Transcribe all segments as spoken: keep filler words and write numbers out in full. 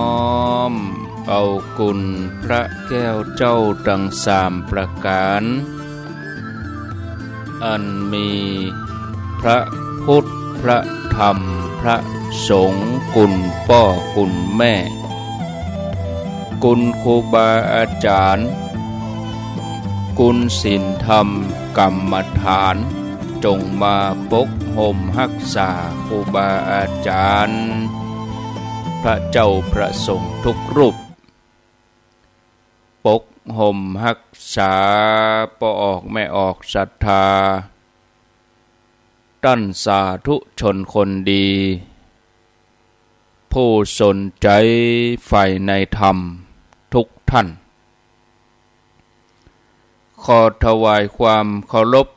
อมเอาคุณพระแก้วเจ้าตังสามประก๋าน อันมีพระพุทธ พระธรรม พระสงฆ์ คุณป้อคุณแม่ คุณครูบาอาจ๋ารย์ คุณศีลธรรมกรรมฐาน จงมาปกห่มฮักษาครูบาอาจ๋ารย์ พระเจ้าพระสงฆ์ทุกรูป ปกห่มฮักษาป้อออกแม่ออกศรัทธา ต้านสาธุชนคนดี ผู้สนใจ๋ใฝ่ในธรรมทุกท่าน ขอถวายความเคารพ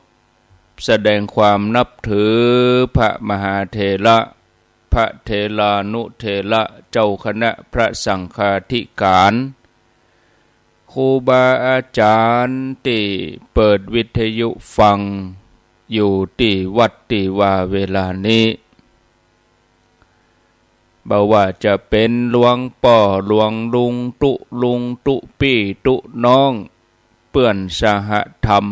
แสดงความนับถือพระมหาเถระ พระเถรานุเถระ เจ้าคณะพระสังฆาธิการ ครูบาอาจ๋ารย์ตี้เปิดวิทยุฟังอยู่ตี้วัดตี้วาเวลานี้ บ่ว่าจะเป๋นหลวงป้อหลวงลุงตุ๊ลุงตุ๊ปี้ตุ๊น้อง เปื้อนสหธรรม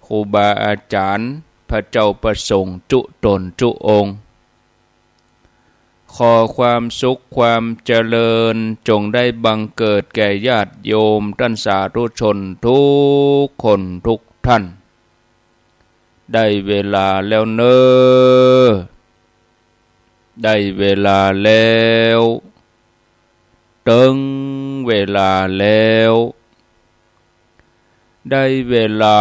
ครูบาอาจ๋ารย์ พระเจ้าพระสงฆ์จุ๊ต๋นจุ๊องค์ ขอความสุขความเจริญจงได้บังเกิดแก่ญาติโยมต้านสาธุชนทุกคนทุกท่าน ได้เวลาแล้วเน่อ ได้เวลาแล้ว เติงเวลาแล้ว ได้เวลา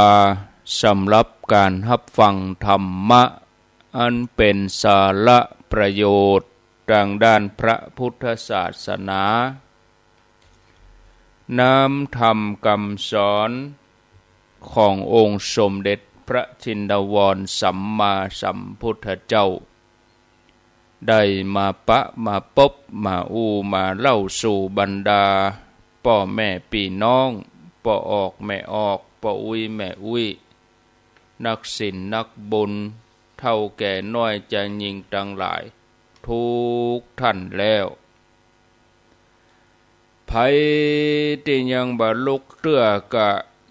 สำหรับก๋านฮับฟังธรรมะ อันเป๋นสาระประโยชน์ตางด้านพระพุทธศาสนา น้ำธรรมกำสอนขององค์สมเด็จพระจินดาวรสัมมาสัมพุทธเจ้า ได้มาปะมาปบมาอู้มาเล่าสู่บรรดาป้อแม่ปี้น้อง ป้อออกแม่ออก ป้ออุ๊ยแม่อุ๊ย นักศีลนักบุญ เฒ่าแก่น้อยจายญิงตังหลาย ทุกท่านแล้ว ใผตี้ยังบ่ลุกเตื้อก็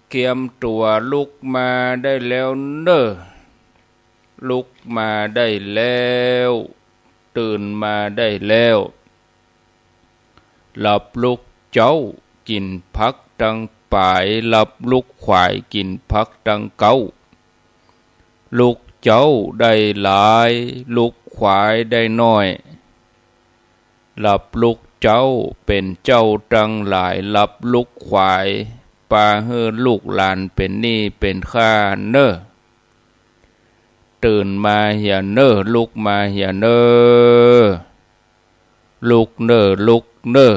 เกียมตั๋วลุกมาได้แล้วเน่อ ลุกมาได้แล้ว ตื่นมาได้แล้ว หลับลุกเจ๊ากิ๋นผักตังป๋าย หลับลุกขวายกิ๋นผักตังเก๊า ลุกเจ๊าได้หลาย ลุกขวายได้น้อย หลับลุกเจ๊าเป๋นเจ้าตังหลาย หลับลุกขวายปาหื้อลูกหลานเป๋นหนี้เป๋นข้าเน่อ ตื่นมาเหียเน่อ ลุกมาเหียเน่อ ลุกเน่อ ลุกเน่อ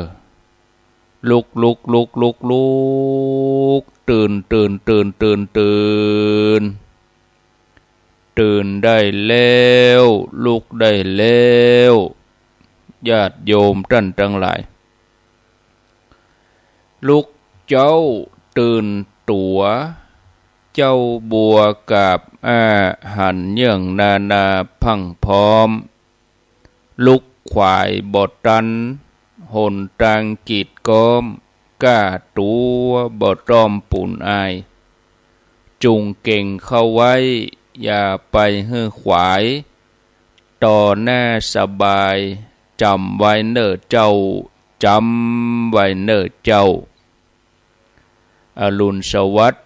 ลุก ลุก ลุก ลุก ลุก ตื่น ตื่น ตื่น ตื่น ตื่น ตื่นได้แล้ว ลุกได้แล้ว ญาติโยมต้านตังหลาย ลุกเจ๊าตื่นตั๋ว เจ๊าบัวกาบอ้า หันเยื่องนานาพรั่งพร้อม ลุกขวายบ่ตัน หนตางกีดก๊อม ก้าตั๋วบ่ต้อมปูนอาย จุ่งเก่งเข้าไว้ อย่าไปหื้อขวาย ต่อหน้าสบาย จ๋ำไว้เน่อเจ้า จ๋ำไว้เน่อเจ้า อรุณสวัสดิ์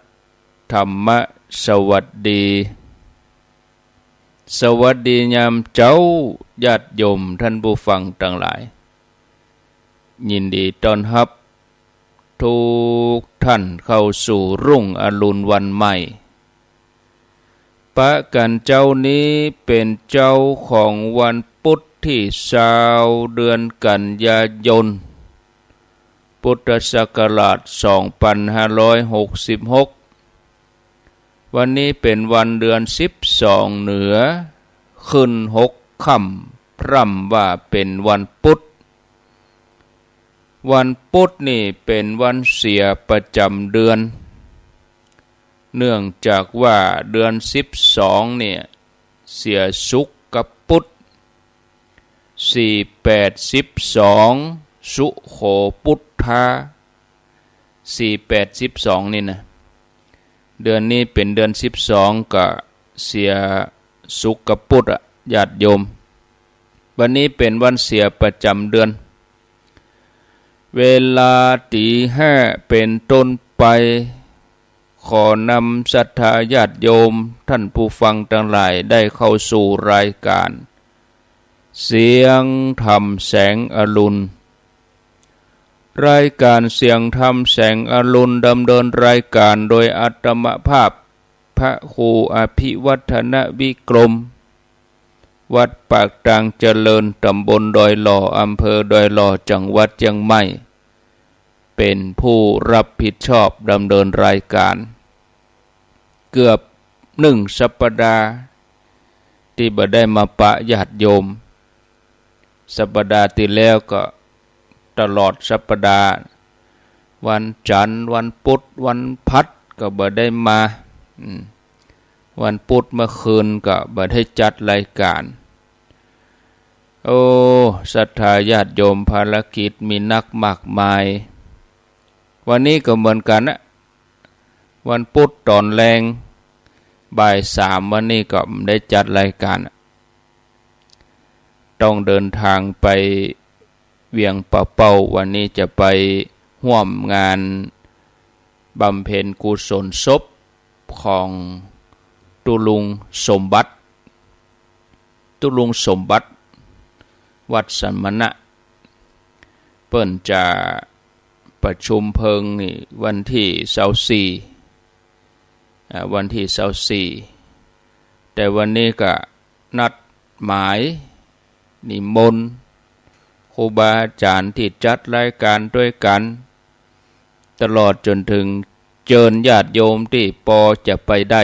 ธรรมะสวัสดี สวัสดียามเจ๊า ญาติโยมต้านผู้ฟังตังหลาย ยินดีต้อนฮับทุกท่านเข้าสู่รุ่งอรุณวันใหม่ ปะกั๋นเจ๊านี้เป๋นเจ๊าของวันปุ๊ดตี้ซาว เดือนกันยายน พุทธศักราชสองปันห้าร้อยหกสิบหก วันนี้เป๋นวันเดือนสิบสองเหนือ ขึ้นหกค่ำ พร่ำว่าเป๋นวันปุ๊ด วันปุ๊ดนี่เป๋นวันเสียประจ๋ำเดือน เนื่องจากว่าเดือนสิบสองเนี่ย เสียศุกร์กับปุ๊ด สี่แปดสิบสอง สุโขปุทธา สี่แปดสิบสองนี่นะ เดือนนี้เป๋นเดือนสิบสอง ก็เสียสุขปุทธอะ ญาติโยม วันนี้เป๋นวันเสียประจ๋ำเดือน เวลาตีห้าเป๋นต้นไป ขอนำศรัทธาญาติโยมท่านผู้ฟังตังหลายได้เข้าสู่รายการ เสียงธรรมแสงอรุณ รายการเสียงธรรมแสงอรุณดำเนินรายการโดยอาตมาภาพ พระครูอภิวัฒนวิกรม วัดปากตางเจริญ ตำบลดอยหล่อ อำเภอดอยหล่อ จังหวัดเจียงใหม่ เป๋นผู้รับผิดชอบดำเนินรายการ เกือบหนึ่งสัปดาห์ ตี้บ่ได้มาปะญาติโยม สัปดาห์ตี้แล้วก็ตลอดสัปดาห์ วันจันทร์ วันพุธ วันพฤหัสก็บ่ได้มา อืม วันพุธเมื่อคืนก็บ่ได้จัดรายการ โอ้ ศรัทธาญาติโยม ภารกิจมีนักมากมาย วันนี้ก็เหมือนกั๋นนะ วันพุธต๋อนแลง บ่ายสาม วันนี้ก็บ่ได้จัดรายการ ต้องเดินทางไปเวียงป่าเป้า วันนี้จะไปฮ่วมงานบำเพ็ญกุศลศพของตุ๊ลุงสมบัติ ตุ๊ลุงสมบัติ วัดสันมณะ เปิ้นจะประชุมเพลิงนี่วันตี้ซาวสี่ อ่า วันตี้ซาวสี่ แต่วันนี้ก็นัดหมายนิมนต์ครูบาอาจ๋ารย์ตี้จัดรายการตวยกั๋น ตลอดจ๋นเถิงเจิญญาติโยมตี้ปอจะไปได้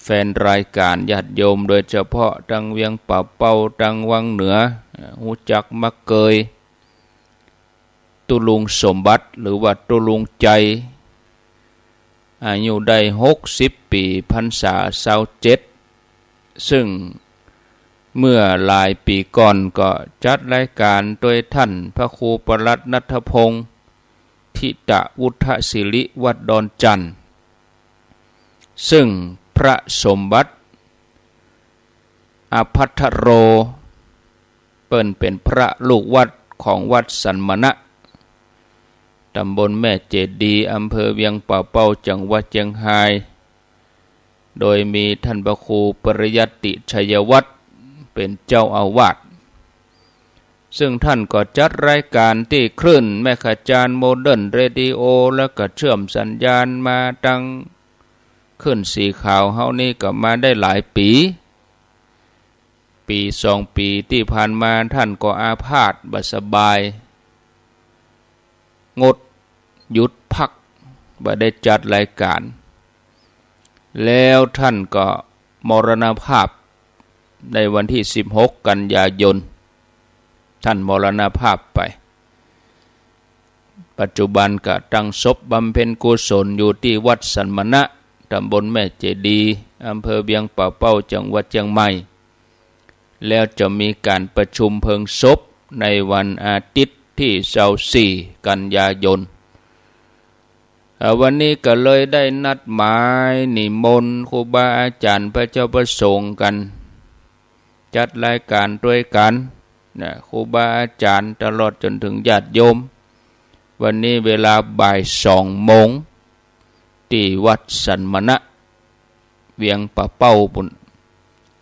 แฟนรายการญาติโยม โดยเฉพาะตังเวียงป่าเป้า ตังวังเหนือ ฮู้จักมักเกย ตุ๊ลุงสมบัติ หรือว่าตุ๊ลุงใจ๋ อายุได้หกสิบปี๋ พรรษาซาวเจ็ด ซึ่งเมื่อหลายปี๋ก่อนก็จัดรายการตวยท่านพระครูประหลัดณัฐพงษ์ ธิตะวุฒศิริ วัดดอนจั่น ซึ่งพระสมบัติ อภัทโร เปิ้นเป๋นพระลูกวัดของวัดสันมณะ ตำบลแม่เจดีย์ อำเภอเวียงป่าเป้า จังหวัดเจียงฮาย โดยมีท่านพระครูปริยัติชัยวัฒน์เป๋นเจ้าอาวาส ซึ่งท่านก็จัดรายการตี้คลื่นแม่ขจารโมเดิร์นเรดิโอ แล้วก็เชื่อมสัญญาณมาตังคลื่นสีขาวเฮานี่ก็มาได้หลายปี๋ ปี๋สองปี๋ตี้ผ่านมาท่านก็อาพาธบ่สบาย งดหยุดพัก บ่ได้จัดรายการ แล้วท่านก็มรณภาพในวันตี้สิบหกกันยายน ท่านมรณภาพไป ปัจจุบันก็ตั้งศพบำเพ็ญกุศลอยู่ตี้วัดสันมณะ ตำบลแม่เจดีย์ อำเภอเวียงป่าเป้า จังหวัดเจียงใหม่ แล้วจะมีการประชุมเพลิงศพในวันอาทิตย์ตี้ซาวสี่กันยายน เอ่อ วันนี้ก็เลยได้นัดหมายนิมนต์ครูบาอาจ๋ารย์พระเจ้าพระสงฆ์กั๋น จัดรายการตวยกั๋นนะ ครูบาอาจ๋ารย์ตลอดจ๋นเถิงญาติโยม วันนี้เวลาบ่ายสองโมง ตี้วัดสันมณะ เวียงป่าเป้าปู้น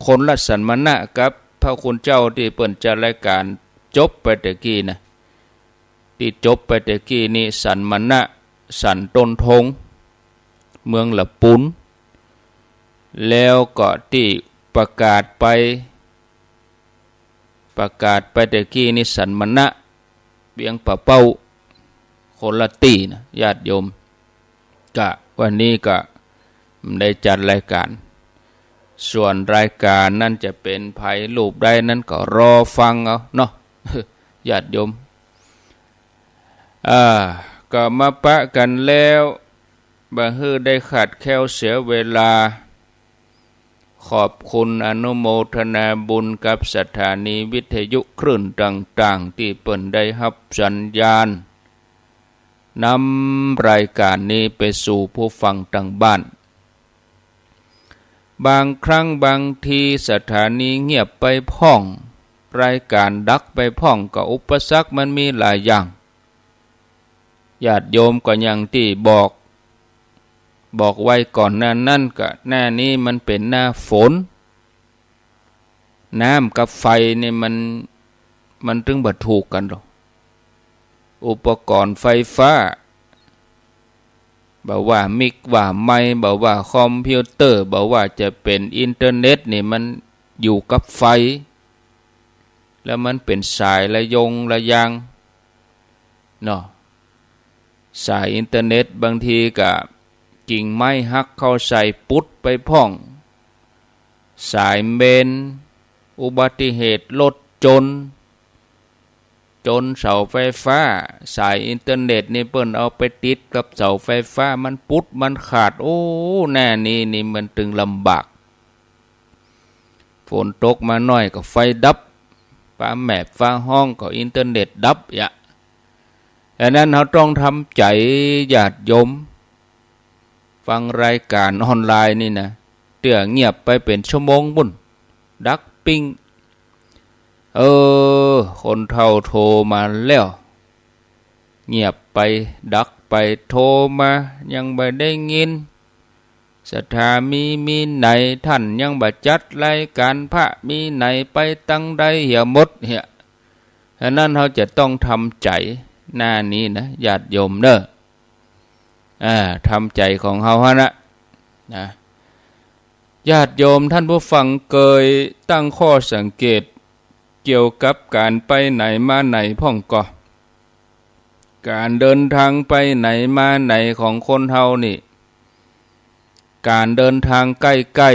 คนละสันมณะกับพระคุณเจ้าตี้เปิ้นจัดรายการจบไปแต่กี้นะ ตี้จบไปแต่กี้นี้สันมณะ สันต้นทง เมืองละปูน แล้วก็ตี้ประกาศไป ประกาศไปแต่กี้นี้สันมณะ เวียงป่าเป้า คนละตี้นะญาติโยม กะวันนี้ก็ได้จัดรายการ ส่วนรายการนั้นจะเป๋นใผรูปใดนั้นก็รอฟังเอาเนาะ ญาติโยม อ่า ก็มาปะกั๋นแล้ว บ่หื้อได้ขาดแคลนเสียเวลา ขอบคุณอนุโมทนาบุญกับสถานีวิทยุคลื่นต่างๆ ตี้เปิ้นได้ฮับสัญญาณ นำรายก๋านนี้ไปสู่ผู้ฟังตางบ้าน บางครั้งบางทีสถานีเงียบไปพ่อง รายก๋านดักไปพ่อง ก็อุปสรรคมันมีหลายอย่าง ญาติโยมก็อย่างตี้บอก บอกไว้ก่อนหน้านั้น ก็หน้านี้มันเป๋นหน้าฝน น้ำกับไฟนี่มัน มันตึงบ่ถูกกั๋นหรอก อุปกรณ์ไฟฟ้า บ่ว่ามิกว่าไมค์ บ่ว่าคอมพิวเตอร์ บ่ว่าจะเป๋นอินเทอร์เน็ตนี่มันอยู่กับไฟ แล้วมันเป๋นสายระยงระยางเนาะ สายอินเทอร์เน็ตบางทีก็กิ่งไม้หักเข้าใส่ปุดไปพ่อง สายเมน อุบัติเหตุรถจน จนเสาไฟฟ้า สายอินเทอร์เน็ตนี่เปิ้นเอาไปติดกับเสาไฟฟ้า มันปุดมันขาด โอ้ หน้านี้นี่มันตึงลำบาก ฝนตกมาหน้อยก็ไฟดับ ฟ้าแมบฟ้าฮ้องก็อินเทอร์เน็ตดับยะ อันนั้นเฮาต้องทำใจ๋ ญาติโยม ฟังรายก๋านออนไลน์นี่นะ เตื้อเงียบไปเป๋นชั่วโมงปุ้น ดักปิ้ง เออ คนเฒ่าโทรมาแล้ว เงียบไป ดักไป โทรมา ยังบ่ได้ยิน ศรัทธามี มีไหน ต้านยังบ่จัดรายก๋านพระ มีไหน ไปตังใดเหียหมดเหีย อันนั้นเฮาจะต้องทำใจ๋ หน้านี้นะ ญาติโยมเน่อ อ่า ทำใจ๋ของเฮาหั้นนะ นะ ญาติโยมท่านผู้ฟังเกยตั้งข้อสังเกตเกี่ยวกับก๋านไปไหนมาไหนพ่องก่อ ก๋านเดินทางไปไหนมาไหนของคนเฮานี่ ก๋านเดินทางใก้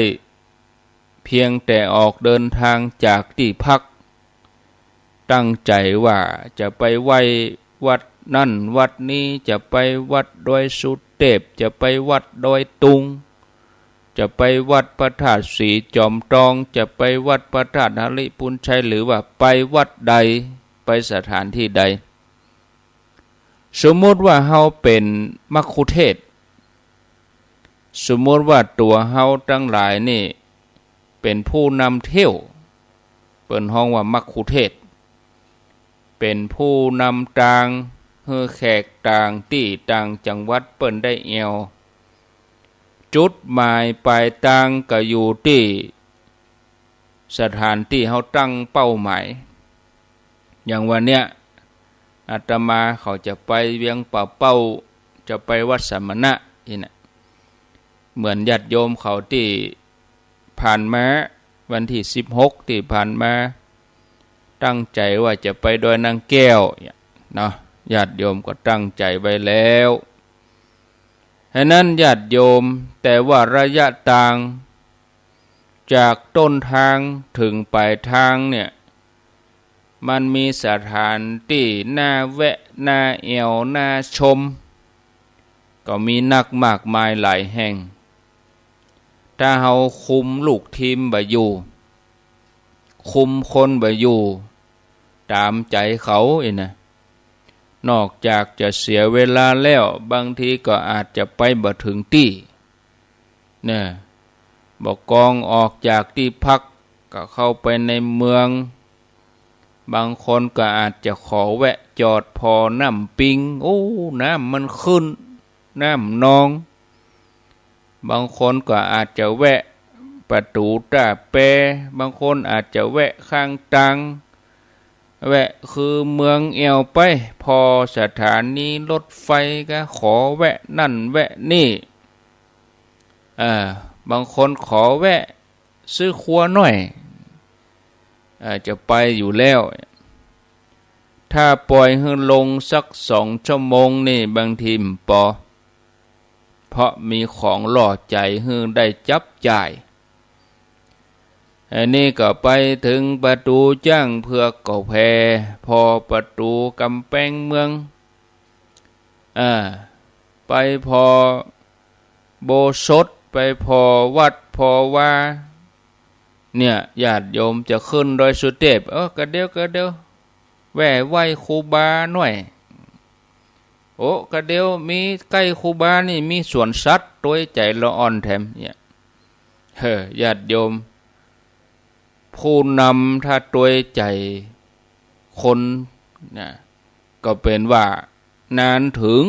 ๆ เพียงแต่ออกเดินทางจากตี้พัก ตั้งใจ๋ว่าจะไปไหว้วัดนั้นวัดนี้ จะไปวัดดอยสุเตพ จะไปวัดดอยตุง จะไปวัดพระธาตุสีจอมตอง จะไปวัดพระธาตุหริภุญชัย หรือว่าไปวัดใด ไปสถานตี้ใด สมมุติว่าเฮาเป๋นมัคคุเทศก์ สมมุติว่าตั๋วเฮาตังหลายนี่เป๋นผู้นำเที่ยว เปิ้นฮ้องว่ามัคคุเทศก์ เป๋นผู้นำตางหื้อแขกต่างตี้ต่างจังหวัดเปิ้นได้แอ่ว จุดหมายปลายตางก็อยู่ตี้สถานตี้เฮาตั้งเป้าหมาย อย่างวันเนี้ย อาตมาเขาจะไปเวียงป่าเป้า จะไปวัดสมณะนี่นะ เหมือนญาติโยมเขาตี้ผ่านมา วันตี้สิบหกตี้ผ่านมา ตั้งใจ๋ว่าจะไปดอยนางแก้วเนาะ ญาติโยมก็ตั้งใจ๋ไว้แล้ว ฉะนั้นญาติโยม แต่ว่าระยะตาง จากต้นตางเถิงป๋ายตางเนี่ย มันมีสถานตี้น่าแวะ น่าแอ่ว น่าชม ก็มีนักมากมายหลายแห่ง ถ้าเฮาคุมลูกทีมบ่อยู่ คุมคนบ่อยู่ ต๋ามใจ๋เขาอี้นะ นอกจากจะเสียเวลาแล้ว บางทีก็อาจจะไปบ่เถิงตี้ เนี่ย บ่กองออกจากตี้พักก็เข้าไปในเมือง บางคนก็อาจจะขอแวะจอดผ่อน้ำปิง โอ้ น้ำมันขึ้น น้ำนอง บางคนก็อาจจะแวะประตู๋ต้าแป บางคนอาจจะแวะข้างตาง แวะคือเมืองแอ่วไป ผ่อสถานีรถไฟก็ขอแวะนั่นแวะนี่ อ่า บางคนขอแวะซื้อครัวหน้อย อ่า จะไปอยู่แล้ว ถ้าปล่อยหื้อลงสักสองชั่วโมงนี่บางทีบ่ปอ เพราะมีของล่อใจ๋หื้อได้จับจ่าย อันนี้ก็ไปเถิงประตู๋จ๊างเผือกก็แผ่ ผ่อประตู๋ก๋ำแปงเมือง อ่า ไปผ่อโบสถ์ ไปผ่อวัดผ่อวา เนี่ย ญาติโยมจะขึ้นดอยสุเทพ เออ กะเดี๋ยว กะเดี๋ยว แวะไหว้ครูบาหน่อย โอ้ กะเดี๋ยว มีใก้ครูบานี่มีสวนสัตว์ ตวยใจ๋ละอ่อนแถม เนี่ย เออ ญาติโยม ผู้นำถ้าตวยใจ๋คนนะ ก็เป๋นว่านานเถิง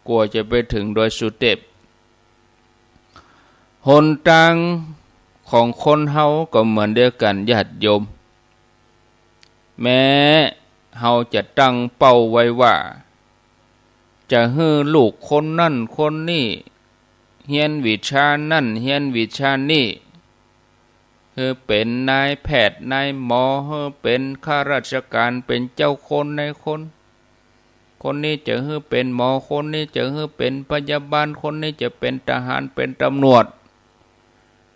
กว่าจะไปเถิงดอยสุเทพ หนตางของคนเฮาก็เหมือนเดียวกั๋น ญาติโยม แม้เฮาจะตั้งเป้าไว้ว่า จะหื้อลูกคนนั้นคนนี้ เฮียนวิชานั้น เฮียนวิชานี้ หื้อเป๋นนายแพทย์นายหมอ หื้อเป๋นข้าราชก๋าน เป๋นเจ้าคนนายคน คนนี้จะหื้อเป๋นหมอ คนนี้จะหื้อเป๋นพยาบาล คนนี้จะเป๋นทหาร เป๋นตำรวจ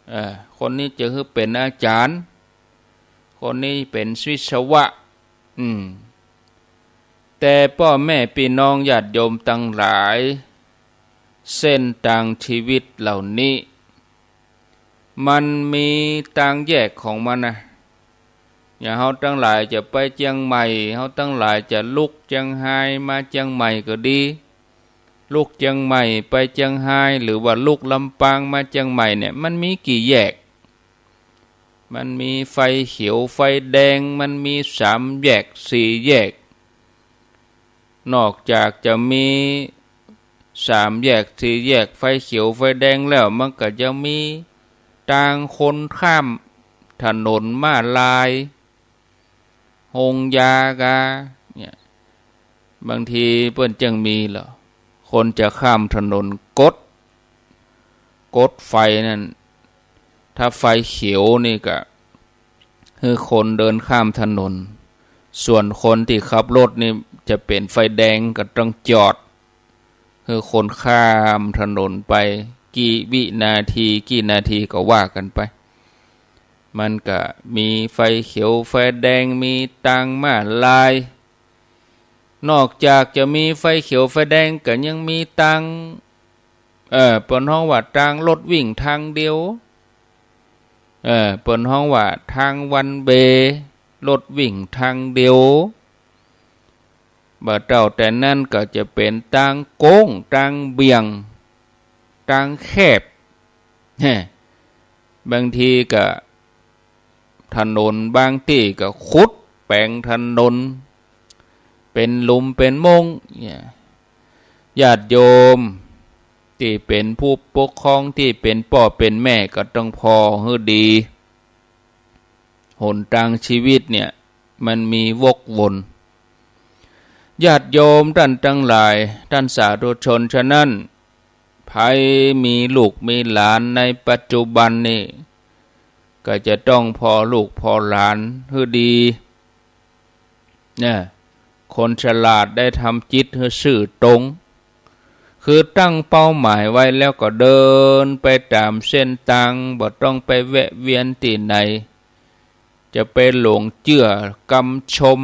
เออ คนนี้จะหื้อเป๋นอาจ๋ารย์ คนนี้เป๋นวิศวะ อืม แต่ป้อแม่ปี้น้องญาติโยมตังหลาย เส้นตางชีวิตเหล่านี้ มันมีตางแยกของมันนะ อย่างเฮาตังหลายจะไปเจียงใหม่ เฮาตังหลายจะลุกเจียงฮายมาเจียงใหม่ก็ดี ลุกเจียงใหม่ไปเจียงฮาย หรือว่าลุกลำปางมาเจียงใหม่เนี่ย มันมีกี่แยก มันมีไฟเขียวไฟแดง มันมีสามแยกสี่แยก นอกจากจะมีสามแยกสี่แยก ไฟเขียวไฟแดงแล้ว มันก็ยังมีตางคนข้ามถนนม้าลาย โฮงยากา เนี่ย บางทีเปิ้นจั้งมีเหรอ คนจะข้ามถนนกด กดไฟนั่น ถ้าไฟเขียวนี่ก็หื้อคนเดินข้ามถนน ส่วนคนตี้ขับรถนี่จะเป๋นไฟแดงก็ต้องจอด หื้อคนข้ามถนนไป กี่วินาที กี่นาทีก็ว่ากั๋นไป มันก็มีไฟเขียวไฟแดง มีตางม้าลาย นอกจากจะมีไฟเขียวไฟแดงก็ยังมีตาง เอ่อ เปิ้นฮ้องว่าตางรถวิ่งตางเดียว เอ่อ เปิ้นฮ้องว่าตางวันเวย์ รถวิ่งตางเดียว บ่าเต้าแต่นั้นก็จะเป๋นตางโก๊ง ตางเบี่ยง ตางแคบ แฮ่ บางทีก็ถนนบางตี้ก็ขุดแป๋งถนน เป๋นหลุมเป๋นม่ง เนี่ย ญาติโยมตี้เป๋นผู้ปกครอง ตี้เป๋นป้อเป๋นแม่ก็ต้องผ่อหื้อดี หนตางชีวิตเนี่ย มันมีวกวน ญาติโยมต้านตังหลาย ต้านสาธุชน ฉะนั้น ใผมีลูกมีหลานในปัจจุบันนี่ ก็จะต้องผ่อลูกผ่อหลานหื้อดี เนี่ย คนฉลาดได้ทำจิตหื้อซื่อตรง คือตั้งเป้าหมายไว้แล้วก็เดินไปต๋ามเส้นตาง บ่ต้องไปแวะเวียนตี้ไหน จะไปหลงเจื้อกำชม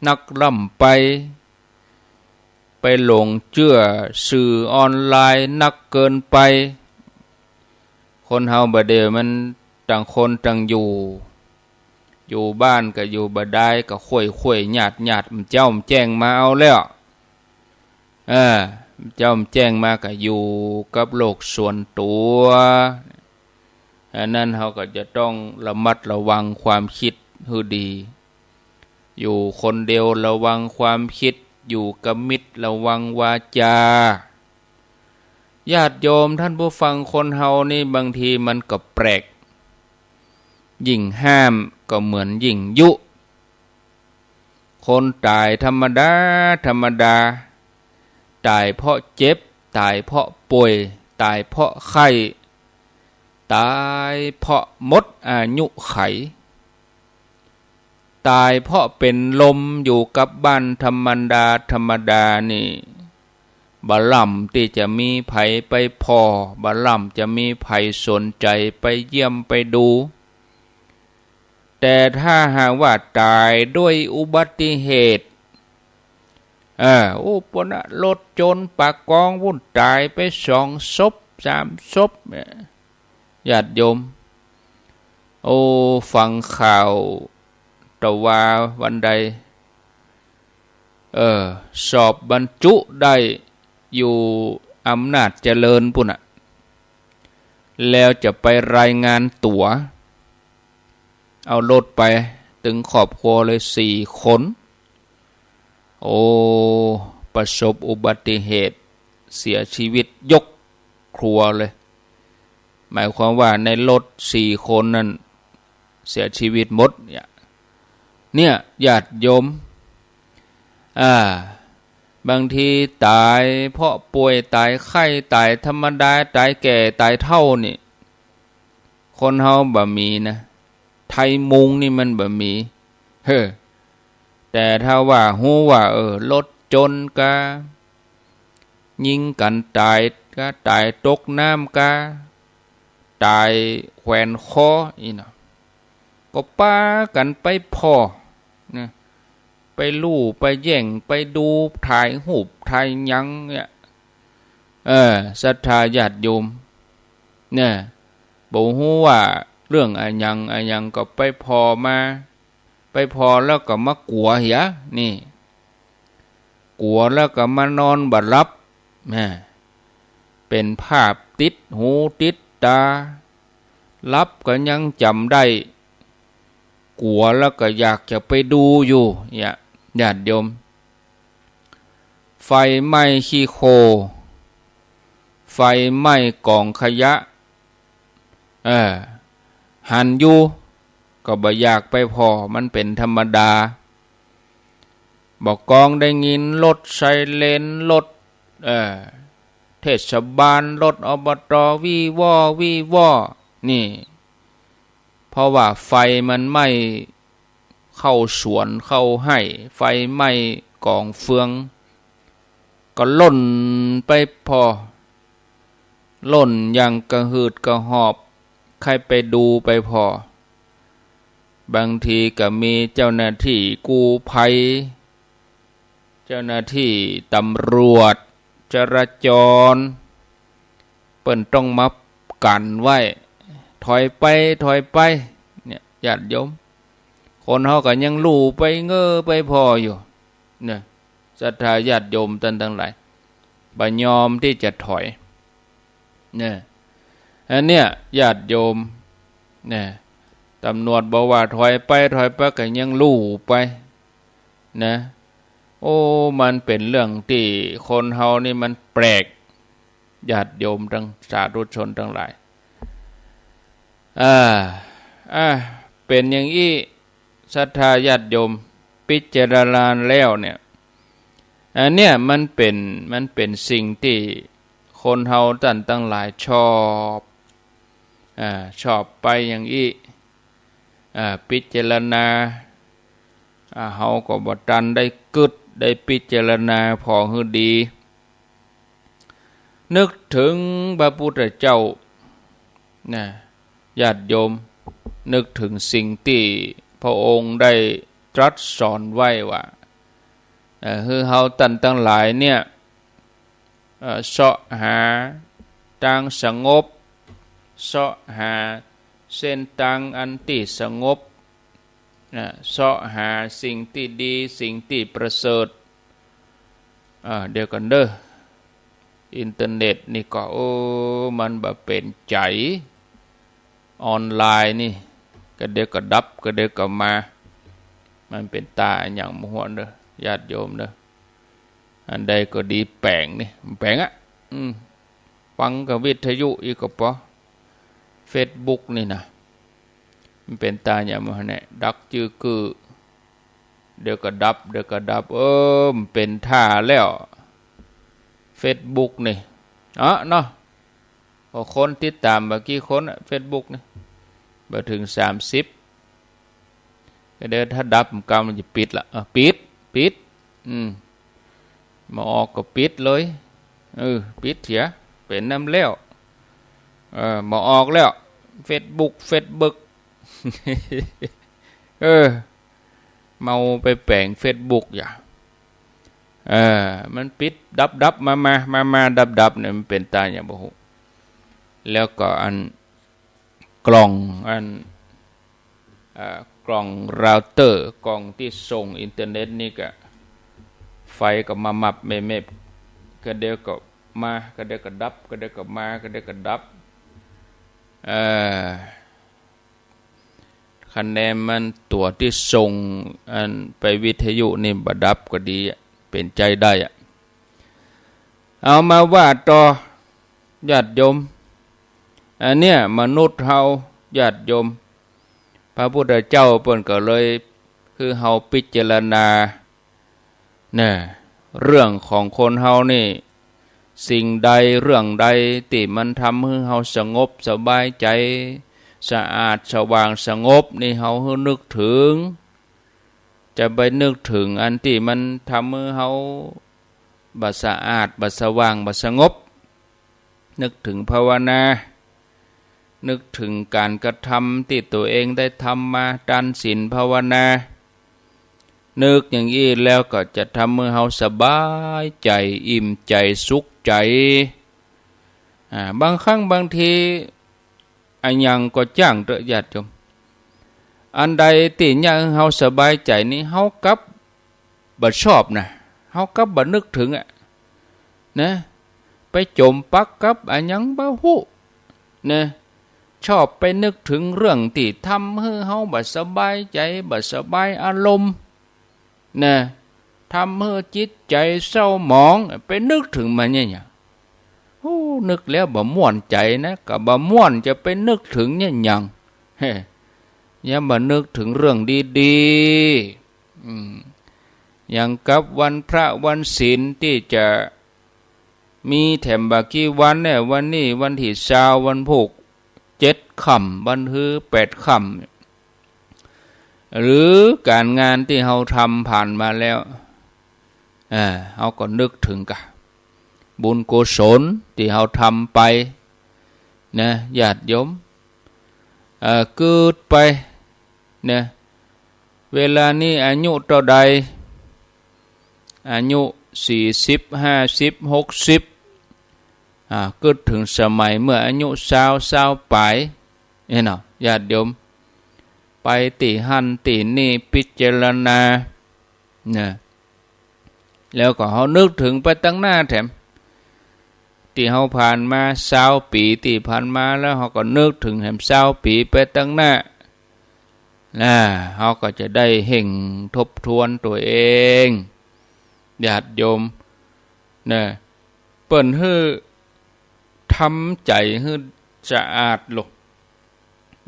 นักร่ำไป ไปหลงเจื้อสื่อออนไลน์นักเกินไป คนเฮาบ่าเดี่ยวมันต่างคนต่างอยู่ อยู่บ้านก็อยู่บ่ได้ ก็ค่อยๆ หยาดๆ บ่าเจ้าบ่าแจ้งมาเอาแล้ว เออ บ่าเจ้าบ่าแจ้งมาก็อยู่กับโลกส่วนตั๋ว อันนั้นเฮาก็จะต้องระมัดระวังความคิดหื้อดี อยู่คนเดียวระวังความคิด อยู่กับมิตรระวังวาจา ญาติโยมต้านผู้ฟัง คนเฮานี่บางทีมันก็แปลก ยิ่งห้ามก็เหมือนยิ่งยุ คนต๋ายธรรมดาธรรมดา ต๋ายเพราะเจ็บ ต๋ายเพราะป่วย ต๋ายเพราะไข้ ต๋ายเพราะหมดอายุไข ต๋ายเพราะเป๋นลมอยู่กับบ้านธรรมดาธรรมดานี่ บ่ล่ำตี้จะมีใผไปผ่อ บ่ล่ำจะมีใผสนใจ๋ไปเยี่ยมไปดู แต่ถ้าหากว่าต๋ายด้วยอุบัติเหตุ เออ โอ้ ปู้นน่ะ รถจนปะกองปู้น ต๋ายไปสองศพสามศพเนี่ย ญาติโยม โอ้ ฟังข่าวตะวาวันใด เออ สอบบรรจุได้อยู่อำนาจเจริญปุ้นน่ะ แล้วจะไปรายงานตั๋ว เอารถไปตึงครอบครัวเลยสี่คน โอ้ ประสบอุบัติเหตุ เสียชีวิตยกครัวเลย หมายความว่าในรถสี่คนนั่นเสียชีวิตหมดเนี่ย เนี่ย ญาติโยม อ่า บางทีต๋ายเพราะป่วย ต๋ายไข้ ต๋ายธรรมดา ต๋ายแก่ ต๋ายเฒ่านี่ คนเฮาบ่มีนะ ไทยมุงนี่มันบ่มี เฮ้อ แต่ถ้าว่าฮู้ว่า เออ รถจนกา ยิงกั๋นต๋ายกา ต๋ายตกน้ำกา ต๋ายแขวนคออี้เนาะ ก็ปากั๋นไปผ่อนะ ไปลู่ ไปแย่ง ไปดู ถ่ายฮูป ถ่ายหยังเนี่ย เออ ศรัทธาญาติโยม เนี่ย บ่ฮู้ว่าเรื่องอะหยังอะหยัง ก็ไปผ่อมา ไปผ่อแล้วก็มากั๋วเหีย นี่ กั๋วแล้วก็มานอนบ่หลับ แหม เป๋นภาพติดหูติดต๋า หลับก็ยังจ๋ำได้ กั๋วแล้วก็อยากจะไปดูอยู่ เนี่ย ญาติโยม ไฟไหม้ขี้โคล ไฟไหม้ก๋องขยะ เออ หันอยู่ ก็บ่อยากไปผ่อ มันเป๋นธรรมดา บ่กองได้ยินรถไซเรน รถ เออ เทศบาล รถ อบต. วี้ว้อ วี้ว้อ นี่ เพราะว่าไฟมันไหม้เข้าสวนเข้าไฮ่ ไฟไหม้ก๋องเฟือง ก็ล่นไปผ่อ ล่นอย่างกระหืดกระหอบ ใค่ไปดูไปผ่อ บางทีก็มีเจ้าหน้าตี้กู้ภัย เจ้าหน้าตี้ตำรวจจราจร เปิ้นต้องมากั๋นไว้ ถอยไป ถอยไป เนี่ย ญาติโยม คนเฮาก็ยังลู่ไปเง่อไปผ่ออยู่ เนี่ย ศรัทธาญาติโยมต้านตังหลาย บ่ยอมตี้จะถอย เนี่ย อันเนี้ย ญาติโยม เนี่ย ตำรวจบอกว่าถอยไป ถอยไป ก็ยังลู่ไป นะ โอ้ มันเป๋นเรื่องตี้คนเฮานี่มันแปลก ญาติโยมตัง สาธุชนตังหลาย อ่า อ่า เป๋นอย่างอี้ ศรัทธาญาติโยม พิจารณาแล้วเนี่ย อันเนี้ยมันเป๋น มันเป๋นสิ่งตี้คนเฮาต้านตังหลายชอบ อ่า ชอบไปอย่างอี้ อ่า พิจารณา อ่า เฮาก็บ่ตันได้กึ๊ด ได้พิจารณาผ่อหื้อดี นึกเถิงพระพุทธเจ้า นะ ญาติโยม นึกเถิงสิ่งตี้พระองค์ได้ตรัสสอนไว้ว่า เอ่อ หื้อเฮาต้านตังหลายเนี่ย เอ่อ เซาะหาตางสงบ เซาะหาเส้นตางอันตี้สงบ นะ เซาะหาสิ่งตี้ดี สิ่งตี้ประเสริฐ อ่า เดี๋ยวก่อนเด้อ อินเทอร์เน็ตนี่ก็ โอ้ มันบ่เป๋นใจ๋ ออนไลน์นี่ กระเดี๋ยวก็ดับ กระเดี๋ยวก็มา มันเป๋นตาอะหยังบ่ฮู้เด้อ ญาติโยมเด้อ อันใดก็ดีแป๋งนี่ แป๋งอะ อืม ฟังกับวิทยุอีกก็ปอ เฟซบุ๊กนี่นะ มันเป๋นตาอะหยังบ่ฮู้แหนะ ดักจื้อกื้อ เดี๋ยวก็ดับ เดี๋ยวก็ดับ เออ มันเป๋นท่าแล้ว เฟซบุ๊กนี่ เอ้อ เนาะ พอคนติดต๋ามบ่กี่คนอะ เฟซบุ๊กนี่ บ่เถิงสามสิบ ก็เดี๋ยวถ้าดับมันกำมันจะปิดละ อ่ะ ปิด ปิด อืม บ่ออกก็ปิดเลย เออ ปิดเสีย เป๋นนำแล้ว เออ บ่ออกแล้ว เฟซบุ๊ก เฟซบุ๊ก เออ เมาไปแป๋งเฟซบุ๊กอย่า เออ มันปิดดับดับ มามา มามา ดับดับเนี่ย มันเป๋นตาอะหยังบ่ฮู้ แล้วก็อันกล่อง อัน เอ่อ กล่องเราเตอร์ กล่องตี้ส่งอินเทอร์เน็ตนี่ก็ ไฟก็มามับแมบๆ กะเดี๋ยวก็มา กะเดี๋ยวก็ดับ กะเดี๋ยวก็มา กะเดี๋ยวก็ดับ เอ่อ คะแนนมันตั๋วตี้ส่งอันไปวิทยุนี่บ่ดับก็ดีอะ เป๋นใจ๊ได้อะ เอามาว่าต่อ ญาติโยม อันเนี้ยมนุษย์เฮา ญาติโยม พระพุทธเจ้าเปิ้นก็เลยหื้อเฮาพิจารณา นะ เรื่องของคนเฮานี่ สิ่งใดเรื่องใดตี้มันทำหื้อเฮาสงบสบายใจ๋ สะอาดสว่างสงบนี่ เฮาหื้อนึกเถิง จะไปนึกเถิงอันตี้มันทำหื้อเฮาบ่สะอาด บ่สว่าง บ่สงบ นึกเถิงภาวนา นึกเถิงก๋านกระทำตี้ตั๋วเองได้ทำมา ตานศีลภาวนา นึกอย่างอี้แล้วก็จะทำหื้อเฮาสบายใจ๋ อิ่มใจ๋ สุขใจ๋ อ่า บางครั้งบางที อะหยังก็จ้างเต๊อะ ญาติโยม อันใดตี้เยียะหื้อเฮาสบายใจ๋นี่ เฮากลับบ่ชอบนะ เฮากลับบ่นึกเถิงอะ นะ ไปจ๋มปักกับอะหยังบ่ฮู้ นะ ชอบไปนึกเถิงเรื่องตี้ทำหื้อเฮาบ่สบายใจ๋ บ่สบายอารมณ์ นะ ทำหื้อจิตใจ๋เศร้าหมอง ไปนึกเถิงมันเนี่ยหยัง โอ้ นึกแล้วบ่ม่วนใจ๋นะ ก็บ่ม่วนจะไปนึกเถิงเนี่ยหยัง เฮ้ อย่ามานึกเถิงเรื่องดีๆ อืม อย่างกับวันพระวันศีลตี้จะมีแถมบ่ากี่วันเนี่ย วันนี้วันตี้ซาว วันพูกเจ็ดค่ำ วันฮือแปดค่ำ หรือก๋านงานตี้เฮาทำผ่านมาแล้ว อ่า เฮาก็นึกเถิงกะ บุญกุศลตี้เฮาทำไป นะ ญาติโยม เอ่อ กึ๊ดไป นะ เวลานี้อายุเต้าใด อายุสี่สิบ ห้าสิบ หกสิบ อ่า กึ๊ดเถิงสมัยเมื่ออายุซาว ซาวป๋าย เนี่ยเนาะ ญาติโยม ไปตี้หั้นตี้นี่ พิจารณา นะ แล้วก็เฮานึกเถิงไปตังหน้าแถม ตี้เฮาผ่านมาซาวปี๋ตี้ผ่านมาแล้ว เฮาก็นึกเถิงแถมซาวปี๋ไปตังหน้า นะ เฮาก็จะได้เฮ่งทบทวนตั๋วเอง ญาติโยม นะ เปิ้นหื้อทำใจ๋หื้อสะอาดโลด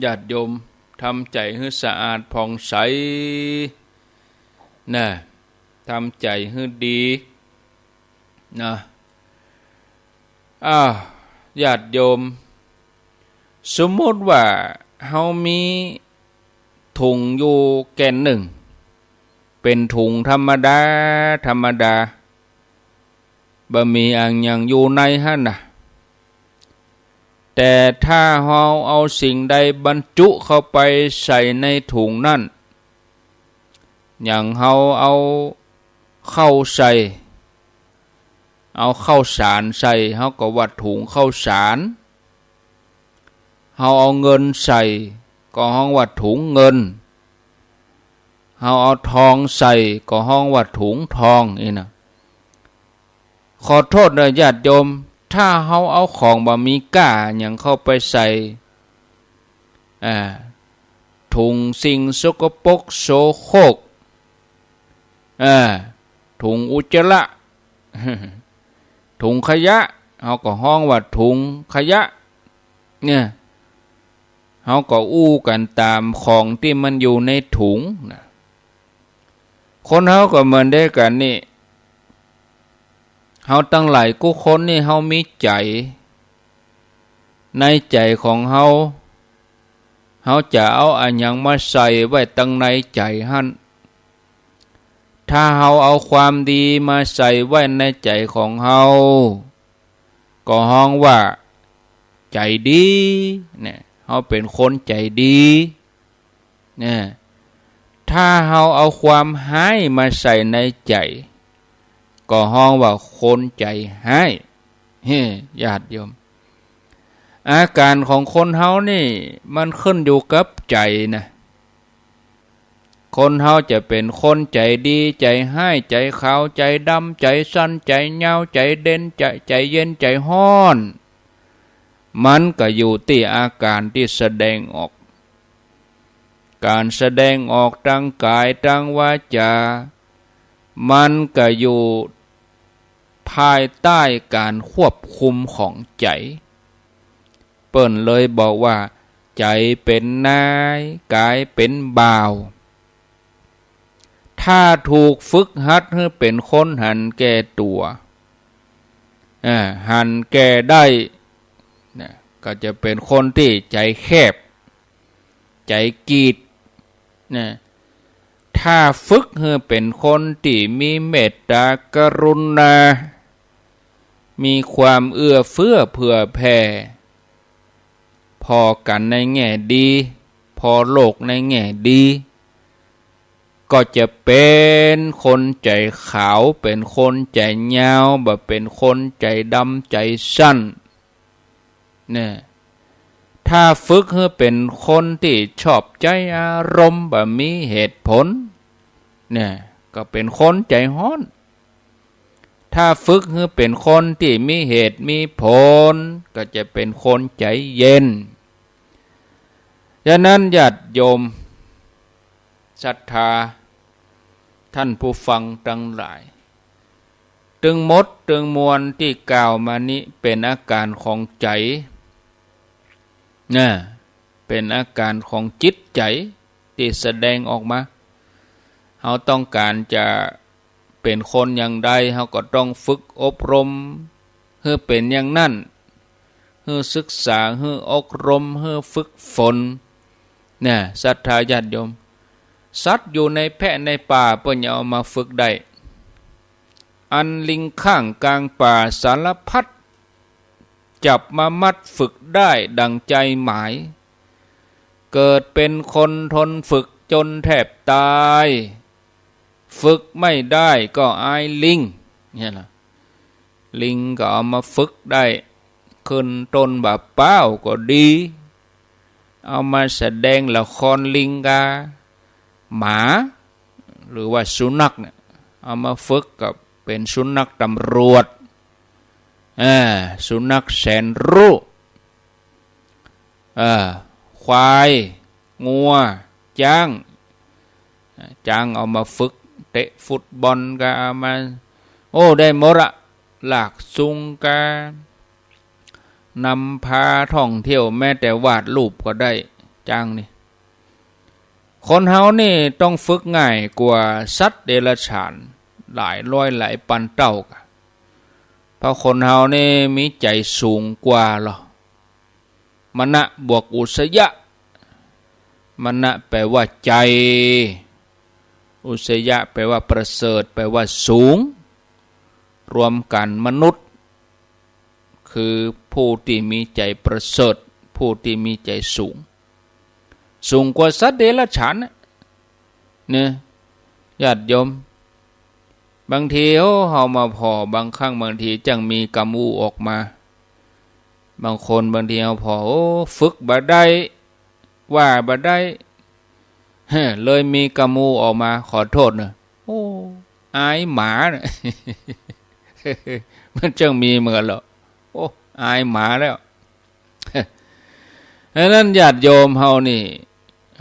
ญาติโยม ทำใจ๋หื้อสะอาดผ่องใส นะ ทำใจ๋หื้อดี นะ อ้าว ญาติโยม สมมุติว่าเฮามีถุงอยู่แก่นนึ่ง เป๋นถุงธรรมดา ธรรมดา บ่มีอะหยังอยู่ในหั้นนะ แต่ถ้าเฮาเอาสิ่งใดบรรจุเข้าไปใส่ในถุงนั้น อย่างเฮาเอาข้าวใส่ เอาข้าวสารใส่ เฮาก็ว่าถุงข้าวสาร เฮาเอาเงินใส่ ก็ฮ้องว่าถุงเงิน เฮาเอาทองใส่ ก็ฮ้องว่าถุงทอง อี้นะ ขอโต้ษเน่อญาติโยม ถ้าเฮาเอาของบ่มีก้าหยังเข้าไปใส่ อ่า ถุงสิ่งสกปรกโสโครก อ่า ถุงอุจจาระ ถุงขยะ เฮาก็ฮ้องว่าถุงขยะ เนี่ย เฮาก็อู้กั๋นต๋ามของตี้มันอยู่ในถุงนะ คนเฮาก็เหมือนเดียวกั๋นนี่ เฮาตังหลายกู้คนนี่ เฮามีใจ๋ ในใจ๋ของเฮา เฮาจะเอาอะหยังมาใส่ไว้ตังในใจ๋หั้น ถ้าเฮาเอาความดีมาใส่ไว้ในใจ๋ของเฮา ก็ฮ้องว่าใจ๋ดี เนี่ย เฮาเป๋นคนใจ๋ดี เนี่ย ถ้าเฮาเอาความฮ้ายมาใส่ในใจ๋ ก็ฮ้องว่าคนใจ๋ฮ้าย เฮ้ ญาติโยม อาก๋านของคนเฮานี่ มันขึ้นอยู่กับใจ๋นะ คนเฮาจะเป๋นคนใจ๋ดี ใจ๋ฮ้าย ใจ๋ขาว ใจ๋ดำ ใจ๋สั้น ใจ๋ยาว ใจ๋เด่น ใจ๋ ใจ๋เย็น ใจ๋ฮ้อน มันก็อยู่ตี้อาก๋านตี้แสดงออก ก๋านแสดงออกตางก๋าย ตางวาจ๋า มันก็อยู่ภายใต้ก๋านควบคุมของใจ๋ เปิ้นเลยบอกว่า ใจ๋เป๋นนาย ก๋ายเป๋นบ่าว ถ้าถูกฝึกหัดหื้อเป๋นคนหันแก่ตั๋ว อ่า หันแก่ได้ นะ ก็จะเป๋นคนตี้ใจ๋แคบ ใจ๋กีด นะ ถ้าฝึกหื้อเป๋นคนตี้มีเมตตากรุณา มีความเอื้อเฟื้อเผื่อแผ่ ผ่อกั๋นในแง่ดี ผ่อโลกในแง่ดี ก็จะเป๋นคนใจ๋ขาว เป๋นคนใจ๋ยาว บ่เป๋นคนใจ๋ดำใจ๋สั้น เนี่ย ถ้าฝึกหื้อเป๋นคนตี้ชอบใจ๊อารมณ์ บ่มีเหตุผล เนี่ย ก็เป๋นคนใจ๋ฮ้อน ถ้าฝึกหื้อเป๋นคนตี้มีเหตุมีผล ก็จะเป๋นคนใจ๋เย็น ฉะนั้นญาติโยมศรัทธา ท่านผู้ฟังตังหลาย ตึงหมดตึงมวลตี้กล่าวมานี้เป๋นอาก๋านของใจ๋ นะ เป๋นอาก๋านของจิตใจ๋ตี้แสดงออกมา เฮาต้องก๋านจะเป๋นคนอย่างใด เฮาก็ต้องฝึกอบรมหื้อเป๋นอย่างนั้น หื้อศึกษา หื้ออบรม หื้อฝึกฝน เนี่ย ศรัทธาญาติโยม สัตว์อยู่ในแพะในป่า เปิ้นยังเอามาฝึกได้ อันลิงข้างก๋างป่าสารพัด จับมามัดฝึกได้ดั่งใจ๋หมาย เกิดเป๋นคนทนฝึกจ๋นแทบต๋าย ฝึกไม่ได้ก็อายลิง เนี่ยนะ ลิงก็เอามาฝึกได้ ขึ้นต้นบ่าป๊าวก็ดี เอามาแสดงละครลิงกาหมา หรือว่าสุนัขเนี่ย เอามาฝึกก็เป๋นสุนัขตำรวจ อ่า สุนัขแสนรู้ อ่า ควาย งัว จ๊าง อ่า จ๊างเอามาฝึกเตะฟุตบอลก็เอามา โอ้ ได้หมดอะ ลากซุงก็นำพาท่องเที่ยว แม้แต่วาดรูปก็ได้ จ๊างนี่ คนเฮานี่ต้องฝึกง่ายกว่าสัตว์เดรัจฉานหลายร้อยหลายปันเต้าก่ะ เพราะคนเฮานี่มีใจ๋สูงกว่าลอ มนะบวกอุสยะ มนะแปลว่าใจ๋ อุสยะแปลว่าประเสริฐ แปลว่าสูง รวมกั๋นมนุษย์ คือผู้ตี้มีใจ๋ประเสริฐ ผู้ตี้มีใจ๋สูง สูงกว่าสัตว์เดรัจฉานนะ เนี่ย ญาติโยม บางที โอ้ เฮามาผ่อ บางครั้งบางทีจั้งมีกำอู้ออกมา บางคนบางทีเฮาผ่อ โอ้ ฝึกบ่ได้ ว่าบ่ได้ เฮ้อ เลยมีกำอู้ออกมา ขอโต้ษเน่อ โอ้ อายหมาเน่อ มันจั้งมีเหมือนกั๋นลอ โอ้ อายหมาแล้ว ฉะนั้นญาติโยมเฮานี่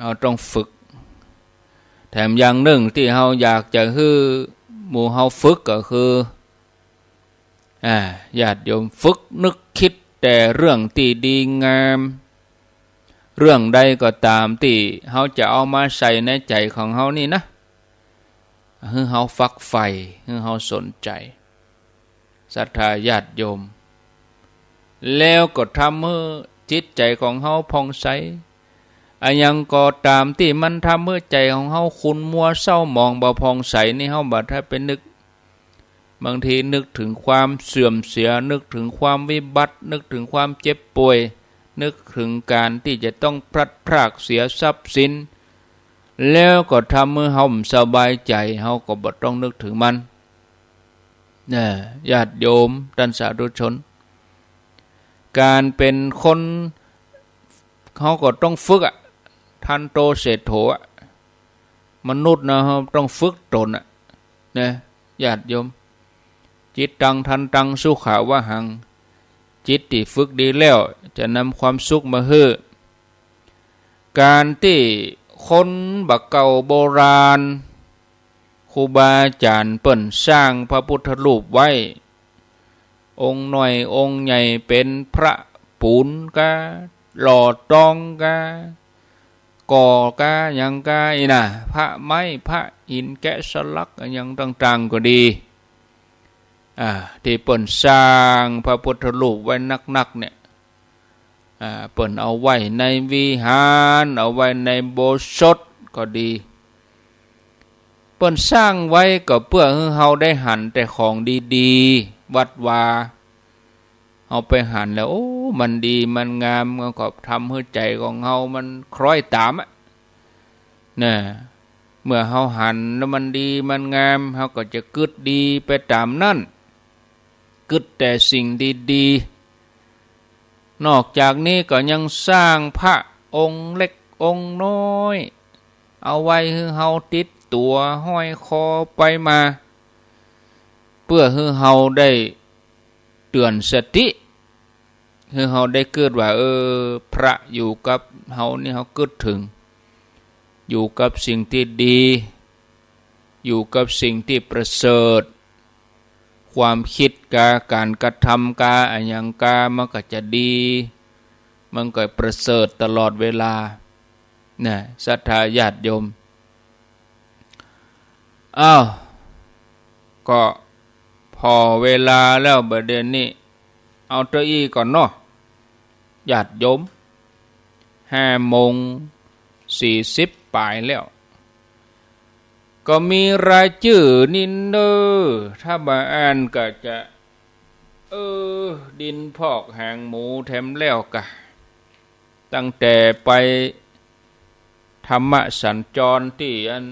เฮาต้องฝึก แถมอย่างนึ่งตี้เฮาอยากจะหื้อหมู่เฮาฝึกก็คือ อ่า ญาติโยมฝึกนึกคิดแต่เรื่องตี้ดีงาม เรื่องใดก็ต๋ามตี้เฮาจะเอามาใส่ในใจ๋ของเฮานี่นะ หื้อเฮาฝักใฝ่ หื้อเฮาสนใจ๋ ศรัทธาญาติโยม แล้วก็ทำหื้อจิตใจ๋ของเฮาผ่องใส อะหยังก็ต๋ามตี้มันทำหื้อใจ๋ของเฮาขุ่นมัวเศร้าหมองบ่ผ่องใสนี่ เฮาบ่ถ้าไปนึก บางทีนึกเถิงความเสื่อมเสีย นึกเถิงความวิบัติ นึกเถิงความเจ็บป่วย นึกเถิงก๋านตี้จะต้องพลัดพรากเสียทรัพย์สิน แล้วก็ทำหื้อเฮาบ่สบายใจ๋ เฮาก็บ่ต้องนึกเถิงมัน นะ ญาติโยมต้านสาธุชน ก๋านเป๋นคน เฮาก็ต้องฝึกอะ ทันโตเศรษโฐอะ มนุษย์นะ เฮาต้องฝึกตนน่ะ นะ ญาติโยม จิตตัง ทันตัง สุขะวหัง จิตตี้ฝึกดีแล้ว จะนำความสุขมาหื้อ ก๋านตี้คนบ่าเก่าโบราณ ครูบาอาจ๋ารย์เปิ้นสร้างพระพุทธรูปไว้ องค์น้อยองค์ใหญ่ เป๋นพระปูนกา หล่อตองกา ก่อกา หยังกา อี้น่ะ พระไม้ พระหินแกะสลัก อะหยังต่างๆ ก็ดี อ่า ตี้เปิ้นสร้างพระพุทธรูปไว้นักๆ เนี่ย อ่า เปิ้นเอาไว้ในวิหาร เอาไว้ในอุโบสถก็ดี เปิ้นสร้างไว้ก็เปื้อหื้อเฮาได้หันแต่ของดีๆ วัดวา เฮาไปหันแล้ว โอ้ มันดี มันงาม เฮาก็ทำหื้อใจ๋ของเฮามันคล้อยต๋ามอะ นะ เมื่อเฮาหันแล้วมันดี มันงาม เฮาก็จะกึ๊ดดีไปต๋ามนั้น กึ๊ดแต่สิ่งดีๆ นอกจากนี้ก็ยังสร้างพระองค์เล็กองค์น้อย เอาไว้หื้อเฮาติดตั๋วห้อยคอไปมา เปื้อหื้อเฮาได้เตื๋อนสติ หื้อเฮาได้กึ๊ดว่า เออ พระอยู่กับเฮานี่ เฮากึ๊ดเถิง อยู่กับสิ่งตี้ดี อยู่กับสิ่งตี้ประเสริฐ ความกึ๊ดกา ก๋านกระทำกา อะหยังกา มันก็จะดี มันก็ประเสริฐตลอดเวลา นะ ศรัทธาญาติโยม อ้าว ก็ผ่อเวลาแล้ว บ่าเดี่ยวนี้ เอาเต้าอี้ก่อนเนาะ ญาติโยม ห้าโมงสี่สิบป๋ายแล้ว ก็มีรายจื้อนี่เน่อ ถ้าบ่อ่านก็จะ เออ ดินพอกหางหมูแถมแล้วกะ ตั้งแต่ไปธรรมสัญจรตี้อัน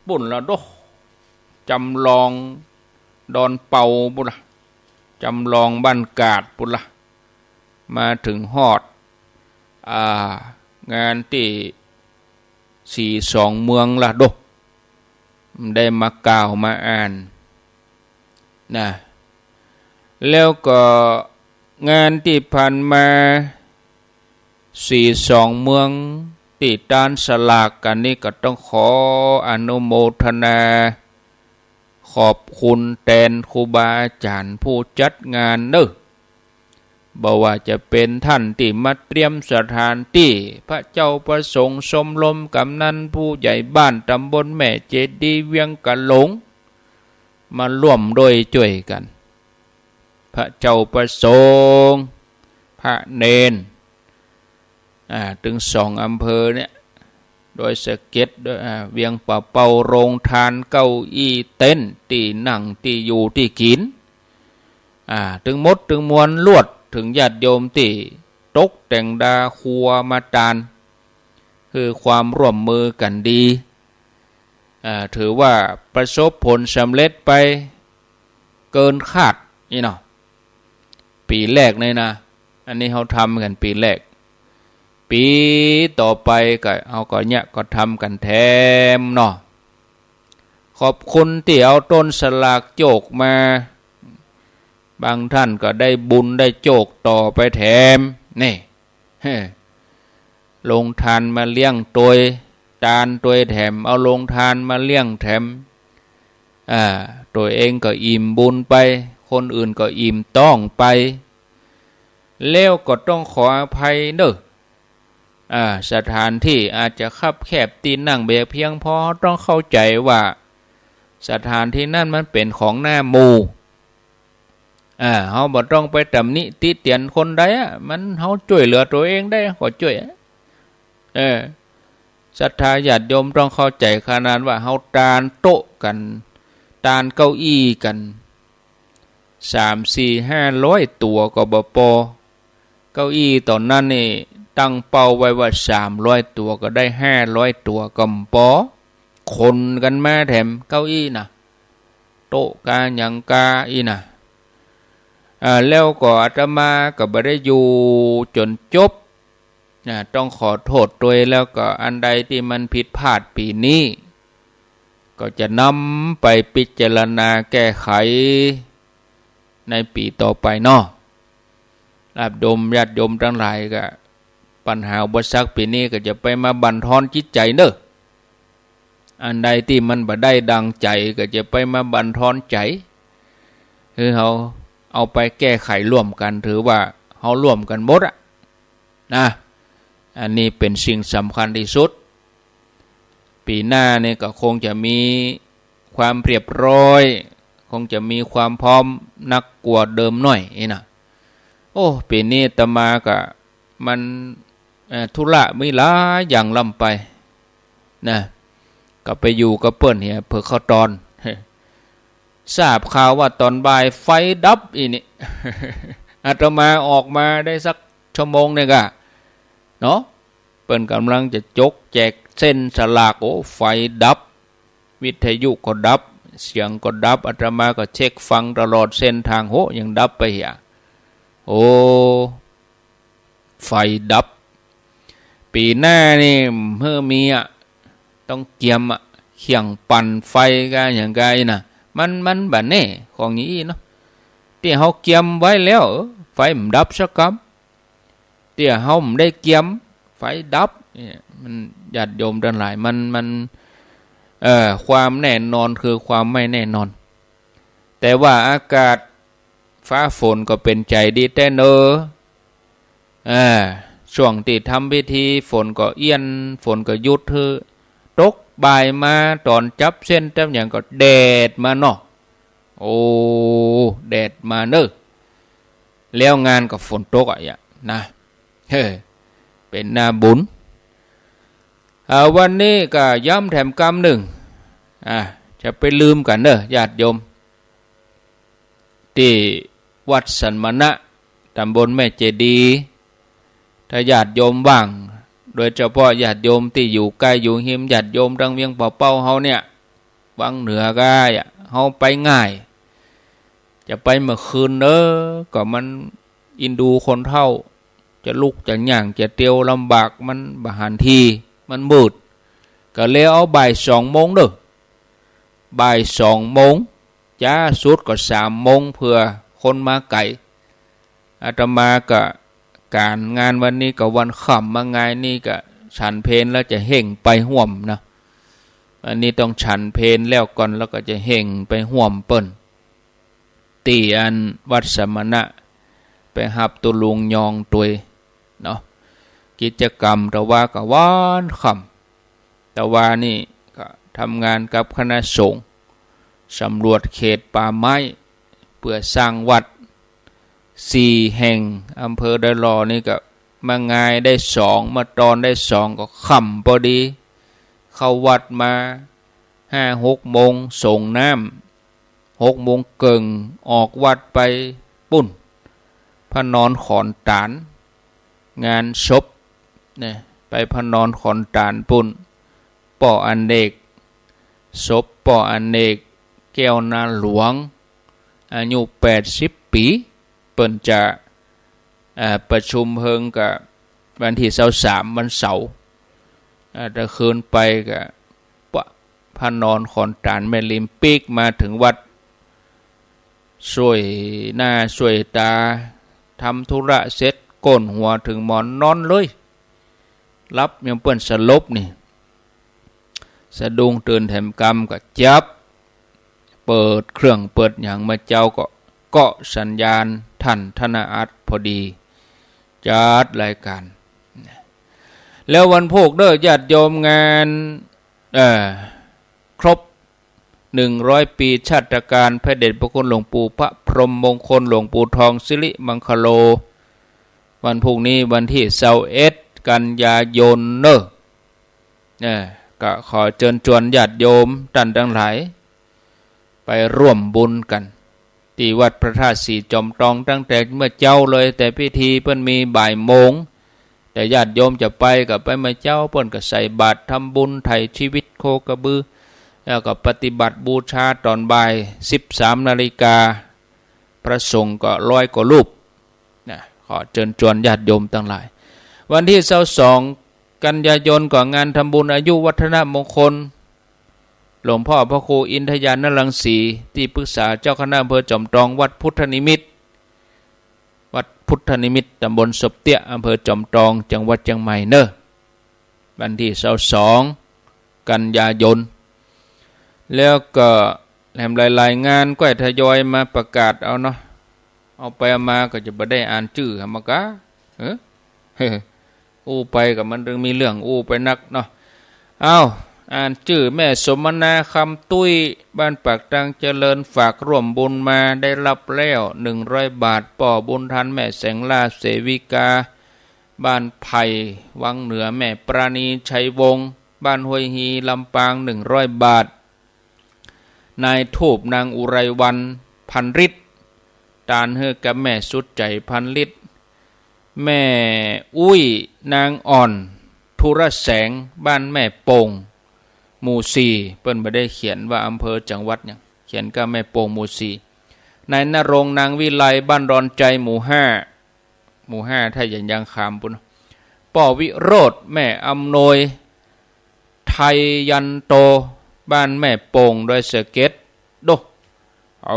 ปุ้นละโด จำลองดอนเปาปุ้นละ จำลองบ้านกาดปุ้นละ มาเถิงฮอด อ่า งานตี้ สีสองเมืองละโด ได้มากล่าวมาอ่าน นะ แล้วก็งานตี้ผ่านมา สีสองเมืองตี้ตานสลากกั๋นนี่ก็ต้องขออนุโมทนา ขอบคุณแตนครูบาอาจ๋ารย์ผู้จัดงานเน่อ บ่ว่าจะเป๋นต้านตี้มาเตรียมสถานตี้ พระเจ้าพระสงฆ์ ชมรมกำนัน ผู้ใหญ่บ้านตำบลแม่เจดีย์ เวียงกะหลง มาร่วมด้วยจ้วยกั๋น พระเจ้าพระสงฆ์ พระเณร อ่า ตึงสองอำเภอเนี่ย ดอยสะเก็ด ดอย อ่า เวียงป่าเป้า โฮงทาน เก้าอี้เต็นท์ ตี้นั่ง ตี้อยู่ ตี้กิ๋น อ่า ตึงหมดตึงมวล ลวดเถิงญาติโยมตี้ตกแต่งดาครัวมาตาน คือความร่วมมือกั๋นดี อ่า ถือว่าประสบผลสำเร็จไปเกินคาดนี่เนาะ ปี๋แรกนี่นะ อันนี้เฮาทำกั๋นปี๋แรก ปี๋ต่อไปก็ เฮาก็เนี่ยก็ทำกั๋นแถมเนาะ ขอบคุณตี้เอาต้นสลากโจกมา บางต้านก็ได้บุญได้โจกต่อไปแถม นี่ โฮงทานมาเลี้ยงตวย ตานตวยแถม เอาโฮงทานมาเลี้ยงแถม อ่า ตั๋วเองก็อิ่มบุญไป คนอื่นก็อิ่มต๊องไป แล้วก็ต้องขออภัยเน่อ อ่า สถานตี้อาจจะคับแคบ ตี้นั่งบ่เพียงพอ ต้องเข้าใจ๋ว่าสถานตี้นั้นมันเป๋นของหน้าหมู่ อ่า เฮาบ่ต้องไปตำหนิติเตียนคนใดอะ มันเฮาจ้วยเหลือตั๋วเองได้ก็จ้วยอะ เออ ศรัทธาญาติโยมต้องเข้าใจ๋ ขนาดว่าเฮาตานโต๊ะกั๋น ตานเก้าอี้กั๋น สาม สี่ ห้าร้อยตั๋วก็บ่ปอ เก้าอี้ต๋อนนั้นนี่ตั้งเป้าไว้ว่าสามร้อยตั๋ว ก็ได้ห้าร้อยตั๋วก็บ่ปอ ขนกั๋นมาแถมเก้าอี้น่ะ โต๊ะกาหยังกาอี้น่ะ อ่า แล้วก็อาตมาก็บ่ได้อยู่จ๋นจบ อ่า ต้องขอโต้ษตวย แล้วก็อันใดตี้มันผิดพลาดปี๋นี้ ก็จะนำไปพิจารณาแก้ไขในปี๋ต่อไปเนาะ ญาติโยม ญาติโยมตังหลาย ก็ปัญหาอุปสรรคปี๋นี้ก็จะไปมาบั่นทอนจิตใจ๋เน่อ อันใดตี้มันบ่ได้ดังใจ๋ก็จะไปมาบั่นทอนใจ๋ คือเฮาเอาไปแก้ไขร่วมกั๋น ถือว่าเฮาร่วมกั๋นหมดอะ นะ อันนี้เป๋นสิ่งสำคัญตี้สุด ปี๋หน้านี่ก็คงจะมีความเรียบร้อย คงจะมีความพร้อมนักกว่าเดิมหน้อยอี้นะ โอ้ ปี๋นี้อาตมาก็มัน เอ่อ ธุระมีหลายอย่างล้ำไป นะ ก็ไปอยู่กับเปิ้นเหีย เผิกเข้าตอน ทราบข่าวว่าต๋อนบ่ายไฟดับอี้นี่ อาตมาออกมาได้สักชั่วโมงนึ่งอะ เนาะ เปิ้นก่ำลังจะจกแจกเส้นสลาก โอ้ ไฟดับ วิทยุก็ดับ เสียงก็ดับ อาตมาก็เช็คฟังตลอดเส้นตาง โห ยังดับไปเหีย โอ้ ไฟดับ ปี๋หน้านี่เมื่อมีอะ ต้องเกียมอะ เครื่องปั่นไฟกาหยังกาอี้นะ มัน มันบ่แน่ ของอย่างอี้เนาะ ตี้เฮาเกียมไว้แล้ว เออ ไฟบ่ดับสักกำ ตี้เฮาบ่ได้เกียม ไฟดับ เนี่ย มัน ญาติโยมตังหลาย มัน มัน เอ่อ ความแน่นอนคือความไม่แน่นอน แต่ว่าอากาศฟ้าฝนก็เป๋นใจ๋ดีแต๊เน่อ อ่า ช่วงตี้ทำพิธี ฝนก็เอี้ยน ฝนก็หยุดหื้อ ตกบ่ายมา ต๋อนจับเส้นจับหยังก็แดดมาเนาะ โอ้ แดดมาเน่อ แล้วงานก็ฝนตกอะ เหีย นะ เฮ้อ เป๋นหน้าบุญ อ่า วันนี้ก็ย้ำแถมกำนึ่ง อ่า จะไปลืมกั๋นเน่อ ญาติโยม ตี้วัดสัมมณะ ต๋ำบลแม่เจดีย์ ถ้าญาติโยมว่าง โดยเฉพาะญาติโยมตี้อยู่ใก้อยู่ฮิม ญาติโยมตังเวียงป่าเป้าเฮาเนี่ย วังเหนือก็ได้อะ เฮาไปง่าย จะไปเมื่อคืนเน่อ ก็มันอินดูคนเฒ่า จะลุกจะย่างจะเตียวลำบาก มันบ่หันที มันมืด ก็เลยเอาบ่ายสองโมงเน่อ บ่ายสองโมง จ๊าสุดก็สามโมง เผื่อคนมาไก๋ อาตมาก็ก๋านงานวันนี้ก็วันค่ำ มางายนี้ก็ฉันเพลแล้วจะเฮ่งไปฮ่วมนะ อันนี้ต้องฉันเพลแล้วก่อน แล้วก็จะเฮ่งไปฮ่วมเปิ้น ตี้อันวัดสัมมณะ ไปฮับตุ๊ลุงยองตวยเนาะ กิจกรรมตะวาก็วันค่ำ ตะวานี่ก็ทำงานกับคณะสงฆ์ สำรวจเขตป่าไม้ เปื้อสร้างวัดสี่แห่ง อำเภอดอยหล่อนี่ก็ มางายได้สอง มาตอนได้สอง ก็ค่ำปอดี เข้าวัดมาห้าหกโมง สรงน้ำ หกโมงเกิ่ง ออกวัดไปปุ้น พระนอนขอนตาล งานศพเนี่ย ไปพระนอนขอนตาลปุ้น ป้ออเนก ศพป้ออเนก แก้วนาหลวง อายุแปดสิบปี๋ เปิ้นจะ อ่า ประชุมเฮิงก็วันตี้ซาวสาม วันเสาร์ อ่า ตะคืนไปก็ ปะ พระนอนขอนตาลแม่ริม ปิ๊กมาเถิงวัด ส่วยหน้าส่วยต๋า ทำธุระเสร็จ โก้นหัวเถิงหมอนนอนเลย หลับยังเปิ้นสลบนี่ สะดุ้งตื่นแถมกำก็จับ เปิดเครื่องเปิดหยังมาเจ๊าก็ เกาะสัญญาณท่านธนอัตพอดี จัดรายก๋าน แล้ววันพูกเน่อญาติโยม งาน เอ่อ ครบหนึ่งร้อยปี๋ชาตกาลพระเดชพระคุณหลวงปู่พระพรหมมงคล หลวงปู่ทองสิริมังคโล วันพูกนี้วันตี้ซาวเอ็ด กันยายนเน่อ เอ่อ ก็ขอเจิญจวนญาติโยมต้านตังหลาย ไปร่วมบุญกั๋น ตี้วัดพระธาตุสีจอมตอง ตั้งแต่เมื่อเจ๊าเลย แต่พิธีเปิ้นมีบ่ายโมง แต่ญาติโยมจะไปก็ไปเมื่อเจ๊า เปิ้นก็ใส่บาตรทำบุญไถ่ชีวิตโคกระบือ แล้วก็ปฏิบัติบูชาต๋อนบ่ายสิบสามนาฬิกา พระสงฆ์ก็ร้อยกว่ารูป นะ ขอเจิญจวนญาติโยมตังหลาย วันตี้ซาวสอง กันยายน ก็งานทำบุญอายุวัฒนมงคล หลวงพ่อพระครูอินทญาณรังสี ตี้ปรึกษาเจ้าคณะอำเภอจอมตอง วัดพุทธนิมิต วัดพุทธนิมิต ตำบลศพเตี้ย อำเภอจอมตอง จังหวัดเจียงใหม่เน่อ วันตี้ซาวสอง กันยายน แล้วก็แหมหลายๆ งานก็ทยอยมาประกาศเอาเนาะ เอาไปเอามาก็จะบ่ได้อ่านจื้อหามาก้า เออ อู้ไปก็มันตึงมีเรื่องอู้ไปนักเนาะ เอ้า อ่านจื้อ แม่สมนา คำตุ้ย บ้านปากตางเจริญ ฝากร่วมบุญมา ได้รับแล้ว หนึ่งร้อยบาท ป้อบุญทัน แม่แสงล่า เสวิกา บ้านไผ่ วังเหนือ แม่ปราณี ชัยวงศ์ บ้านห้วยฮี ลำปาง หนึ่งร้อยบาท นายทูบ นางอุไรวรรณ พันฤทธิ์ ตานหื้อกับแม่สุดใจ๋ พันฤทธิ์ แม่อุ้ย นางอ่อน ธุรแสง บ้านแม่โป่ง หมู่สี่ เปิ้นบ่ได้เขียนว่าอำเภอจังหวัดหยัง เขียนก้าแม่โป่ง หมู่สี่ นายณรงค์ นางวิไล บ้านดอนใจ หมู่ห้า หมู่ห้า ถ้าหยังยางขามปู้น ป้อวิโรจน์ แม่อำนวย ไทยันโต บ้านแม่โป่ง ดอยสะเก็ด โด เอา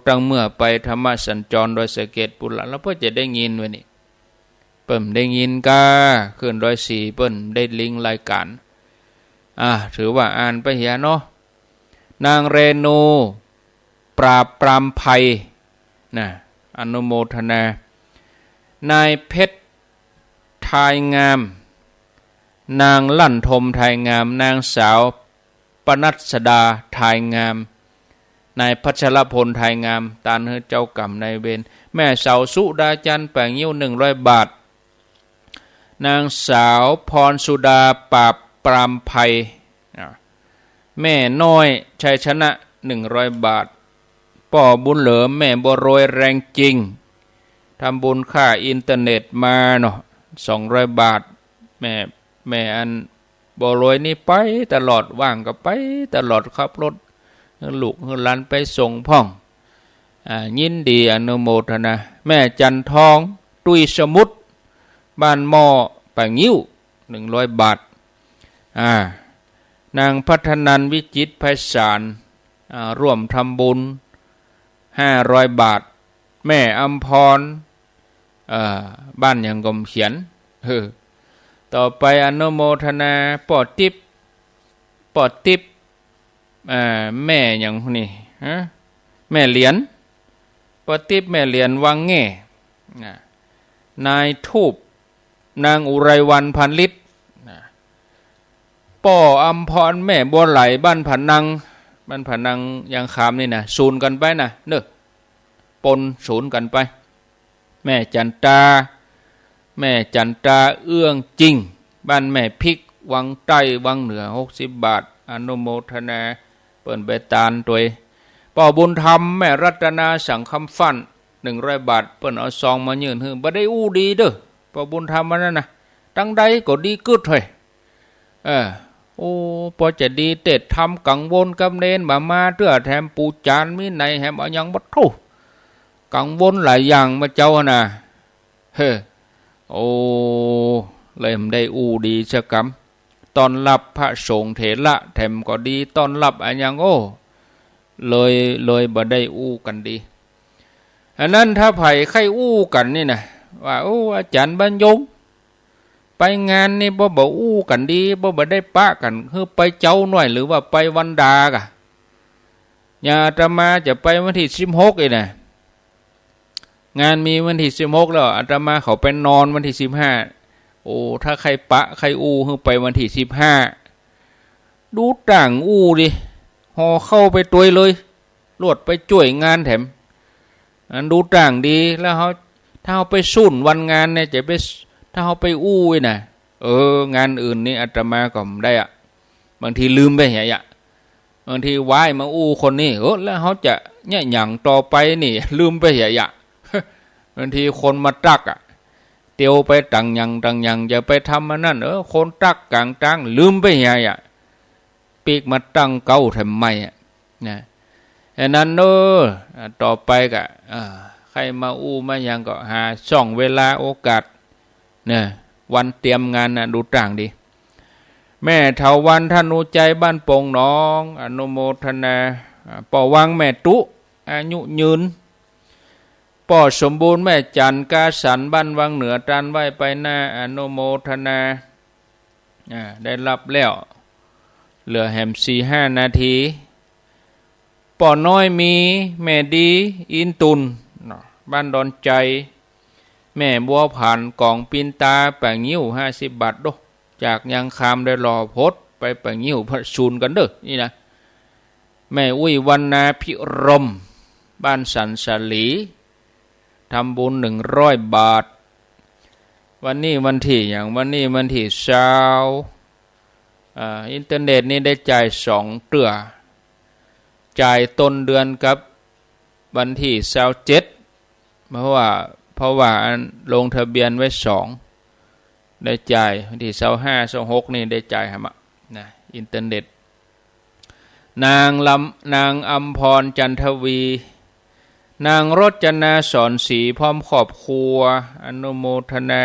ตั้งเมื่อไปธรรมสัญจร ดอยสะเก็ดปู้นละ แล้วเปิ้นจะได้ยินวะนี่ เปิ้นได้ยินก้า ขึ้นดอยสี่ เปิ้นได้ลิงก์รายการ อ่า ถือว่าอ่านไปเหียเนาะ นางเรนู ปราบปรามภัย นะ อนุโมทนา นายเพชร ทายงาม นางลั่นทม ทายงาม นางสาว ปนัสดา ทายงาม นายพัชรพล ทายงาม ตานหื้อเจ้ากรรมนายเวร แม่เสา สุดาจันทร์ แปดงิ้ว หนึ่งร้อยบาท นางสาว พรสุดา ปราบปรามภัย อ่า แม่น้อย ชัยชนะ หนึ่งร้อยบาท ป้อบุญเหลิม แม่บัวโรย แรงจริง ทำบุญค่าอินเทอร์เน็ตมาเนาะ สองร้อยบาท แม่ แม่อันบัวโรยนี่ไปตลอด ว่างก็ไปตลอด ขับรถหื้อลูกหื้อหลานไปส่งพ่อง อ่า ยินดีอนุโมทนา แม่จันทอง ตุ้ยสมุทร บ้านหม้อ แปดงิ้ว หนึ่งร้อยบาท อ่า นางพัฒนัน วิจิตรไพศาล อ่า ร่วมทำบุญ ห้าร้อยบาท แม่อำพร เอ่อ บ้านหยังก็บ่เขียน เออ ต่อไปอนุโมทนา ป้อติ๊บ ป้อติ๊บ อ่า แม่หยังนี่ ฮะ แม่เหรียญ ป้อติ๊บ แม่เหรียญ วังแง่ นะ นายทูบ นางอุไรวรรณ พันฤทธิ์ นะ ป้ออำพร แม่บัวไหล บ้านผานัง บ้านผานังยางขามนี่นะ สูนกันไปนะ เน่อ ปนสูนกันไป แม่จันตา แม่จันตา เอื้องจริง บ้านแม่พริก วังใต้ วังเหนือ หกสิบบาท อนุโมทนา เปิ้นไปตานตวย ป้อบุญธรรม แม่รัตนา สังคำฟั่น หนึ่งร้อยบาท เปิ้นเอาซองมายื่นหื้อ บ่ได้อู้ดีเด้อ ป้อบุญธรรมอันนั้นนะ ตังใดก็ดีกึ๊ดเฮ้ย เออ โอ้ ปอจะดีเตศน์ธรรม กังวลกับเณรบ่มาเตื้อ แถมปู๋จารีย์มีไหน แถมเอาหยังบ่ทู่ กังวลหลายอย่างมาเจ้านะ เฮ้อ โอ้ เลยบ่ได้อู้ดีสักกำ ต้อนรับพระสงฆ์เถระแถมก็ดี ต้อนรับอะหยัง โอ้ เลย เลยบ่ได้อู้กั๋นดี อันนั้นถ้าใผใค่อู้กั๋นนี่นะ ว่า โอ้ อาจ๋ารย์บรรยง ไปงานนี่บ่ บ่อู้กั๋นดี บ่ บ่ได้ปะกั๋น หื้อไปเจ๊าหน้อย หรือว่าไปวันดากะ อย่างอาตมาจะไปวันตี้สิบหกอี้นะ งานมีวันตี้สิบหกแล้ว อาตมาเขาไปนอนวันตี้สิบห้า โอ้ ถ้าใค่ปะใค่อู้ หื้อไปวันตี้สิบห้า ดูต้างอู้ดิ ห่อข้าวไปตวยเลย ลวดไปจ้วยงานแถม อันดูต้างดี แล้วเฮา ถ้าเฮาไปสูนวันงานเนี่ย จะไป ถ้าเฮาไปอู้อี้นะ เออ งานอื่นนี่อาตมาก็บ่ได้อะ บางทีลืมไปเหียอะ บางทีไหว้มาอู้คนนี้ เออ แล้วเฮาจะเยียะหยังต่อไปนี่ ลืมไปเหียอะ บางทีคนมาตั๊กอะ เตียวไปตังหยังตังหยัง จะไปทำอันนั้น เออ คนตั๊กก๋างตาง ลืมไปเหียอะ ปิ๊กมาตั้งเก๊าแถมใหม่อะ นะ อันนั้นเนอะ อ่า ต่อไปก็ อ่า ใค่มาอู้มาหยังก็หาช่องเวลาโอกาส นะ วันเตรียมงานน่ะ ดูต่างดี แม่เถาวัลย์ ธนุใจ บ้านโป่งหนอง อนุโมทนา อ่า ป้อวัง แม่ตุ๊ อายุยืน ป้อสมบูรณ์ แม่จันทร์ กาสัน บ้านวังเหนือ ตานไหว้ไปหน้า อนุโมทนา อ่า ได้รับแล้ว เหลือแหมสี่ห้านาที ป้อน้อยมี แม่ดี อินตุน เนาะ บ้านดอนไจ แม่บัวผัน ก๋องปินตา ป่างิ้ว ห้าสิบบาทโด จากยางคำ ดอยหล่อ พดไปป่างิ้ว พะซูนกั๋นเด้อ นี่นะ แม่อุ้ยวรรณาภิรมย์ บ้านสันสาลี ทำบุญหนึ่งร้อยบาท วันนี้วันตี้หยัง วันนี้วันตี้ซาว อ่า อินเทอร์เน็ตนี่ได้จ่ายสองเตื้อ จ่ายต้นเดือนกับวันตี้ซาวเจ็ด เพราะว่า เพราะว่าอันลงทะเบียนไว้สอง ได้จ่ายวันตี้ซาวห้า ซาวหก นี่ได้จ่ายหำอะ นะ อินเทอร์เน็ต นางลำ นางอำพร จันทวี นางรจนา สอนศรี พร้อมครอบครัว อนุโมทนา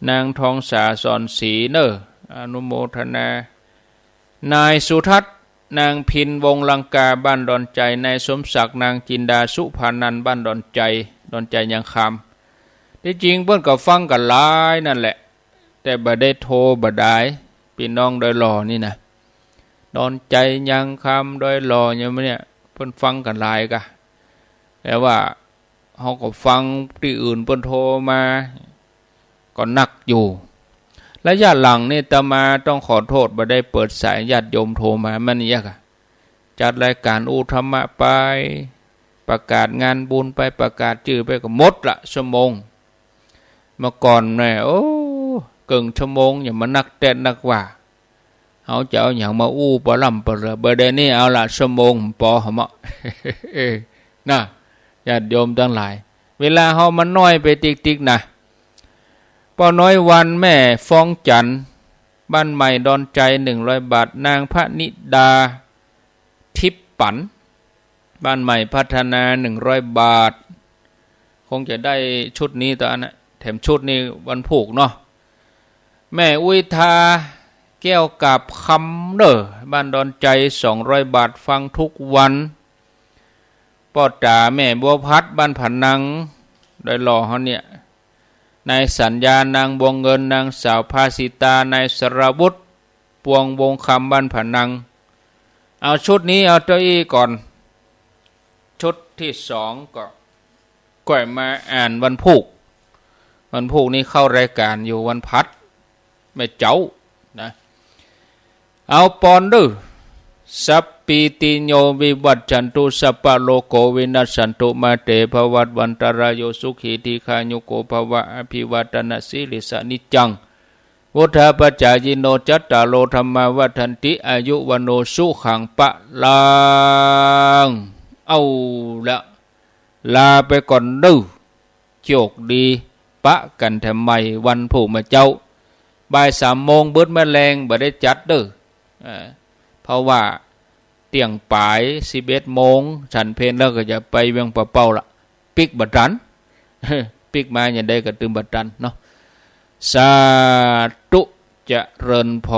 นางทองสา สอนศรี เน่อ อนุโมทนา นายสุทัศน์ นางพิน วงศ์ลังกา บ้านดอนไจ นายสมศักดิ์ นางจินดา สุภานันท์ บ้านดอนไจ ดอนไจยางคำ ตี้จริงเปิ้นก็ฟังกั๋นหลายนั่นแหละ แต่บ่ได้โทรบ่ดาย ปี้น้องดอยหล่อนี่นะ ดอนไจยางคำ ดอยหล่อ อย่างเนี้ย เปิ้นฟังกั๋นหลายกะ แต่ว่าเฮาก็ฟังตี้อื่นเปิ้นโทรมา ก็นักอยู่ ระยะหลังนี่อาตมาต้องขอโทษ บ่ได้เปิดสายญาติโยมโทรมา มันเยียะกะ จัดรายก๋านอู้ธรรมะไป ประกาศงานบุญไป ประกาศจื้อไป ก็หมดละชั่วโมง เมื่อก่อนแม่ โอ้ เกิ่งชั่วโมง อย่างมานักแต๊ดนักว่า เฮาจะเอาหยังมาอู้ปะล่ำปะเหลือ บ่าเดี่ยวนี้เอาละ ชั่วโมงปอหำอะ เออ นะ ญาติโยมตังหลาย เวลาเฮามันน้อยไปติ๊กๆ นะ ป้อน้อยวัน แม่ฟองจันทร์ บ้านใหม่ดอนไจ หนึ่งร้อยบาท นางพนิดา ทิพย์ปัน บ้านใหม่พัฒนา หนึ่งร้อยบาท คงจะได้ชุดนี้ตอนนั้นนะ แถมชุดนี้วันพูกเนาะ แม่อุ้ยทา แก้วกาบคำเน่อ บ้านดอนไจ สองร้อยบาท ฟังทุกวัน ป้อต๋า แม่บัวพัด บ้านผานัง ดอยหล่อเฮาเนี่ย นายสัญญา นางบัวเงิน นางสาวภาสิตา นายสราวุธ ปวงวงคำ บ้านผานัง เอาชุดนี้ เอาเต้าอี้ก่อน ชุดตี้สองก็ ก่อยมาอ่านวันพูก วันพูกนี้เข้ารายก๋านอยู่วันพัด แม่เจ๊า นะ เอาปอนเน่อ สัพพีติโยวิวัชชันตุ สัพพะโรโควินัสสันตุ มาเตภวัตวันตรายโย สุขีทีฆายุโกภวะ อภิวาทนสีลิสสะนิจจัง วุฑฒาปจายิโน จัตตาโรธัมมาวัฑฒันติ อายุวัณโณสุขังพลัง เอาละ ลาไปก่อนเน่อ โชคดี ปะกั๋นแถมใหม่วันพูกมาเจ๊า บ่ายสามโมง เบิดแม่แลง บ่ได้จัดเน่อ เอ่อ เพราะว่าเตี้ยงป๋าย สิบเอ็ดโมง ฉันเพลแล้วก็จะไปเวียงป่าเป้าละ ปิ๊กบ่ตัน ปิ๊กมาอย่างใดก็ตึงบ่ตันเนาะ สาธุ เจริญพ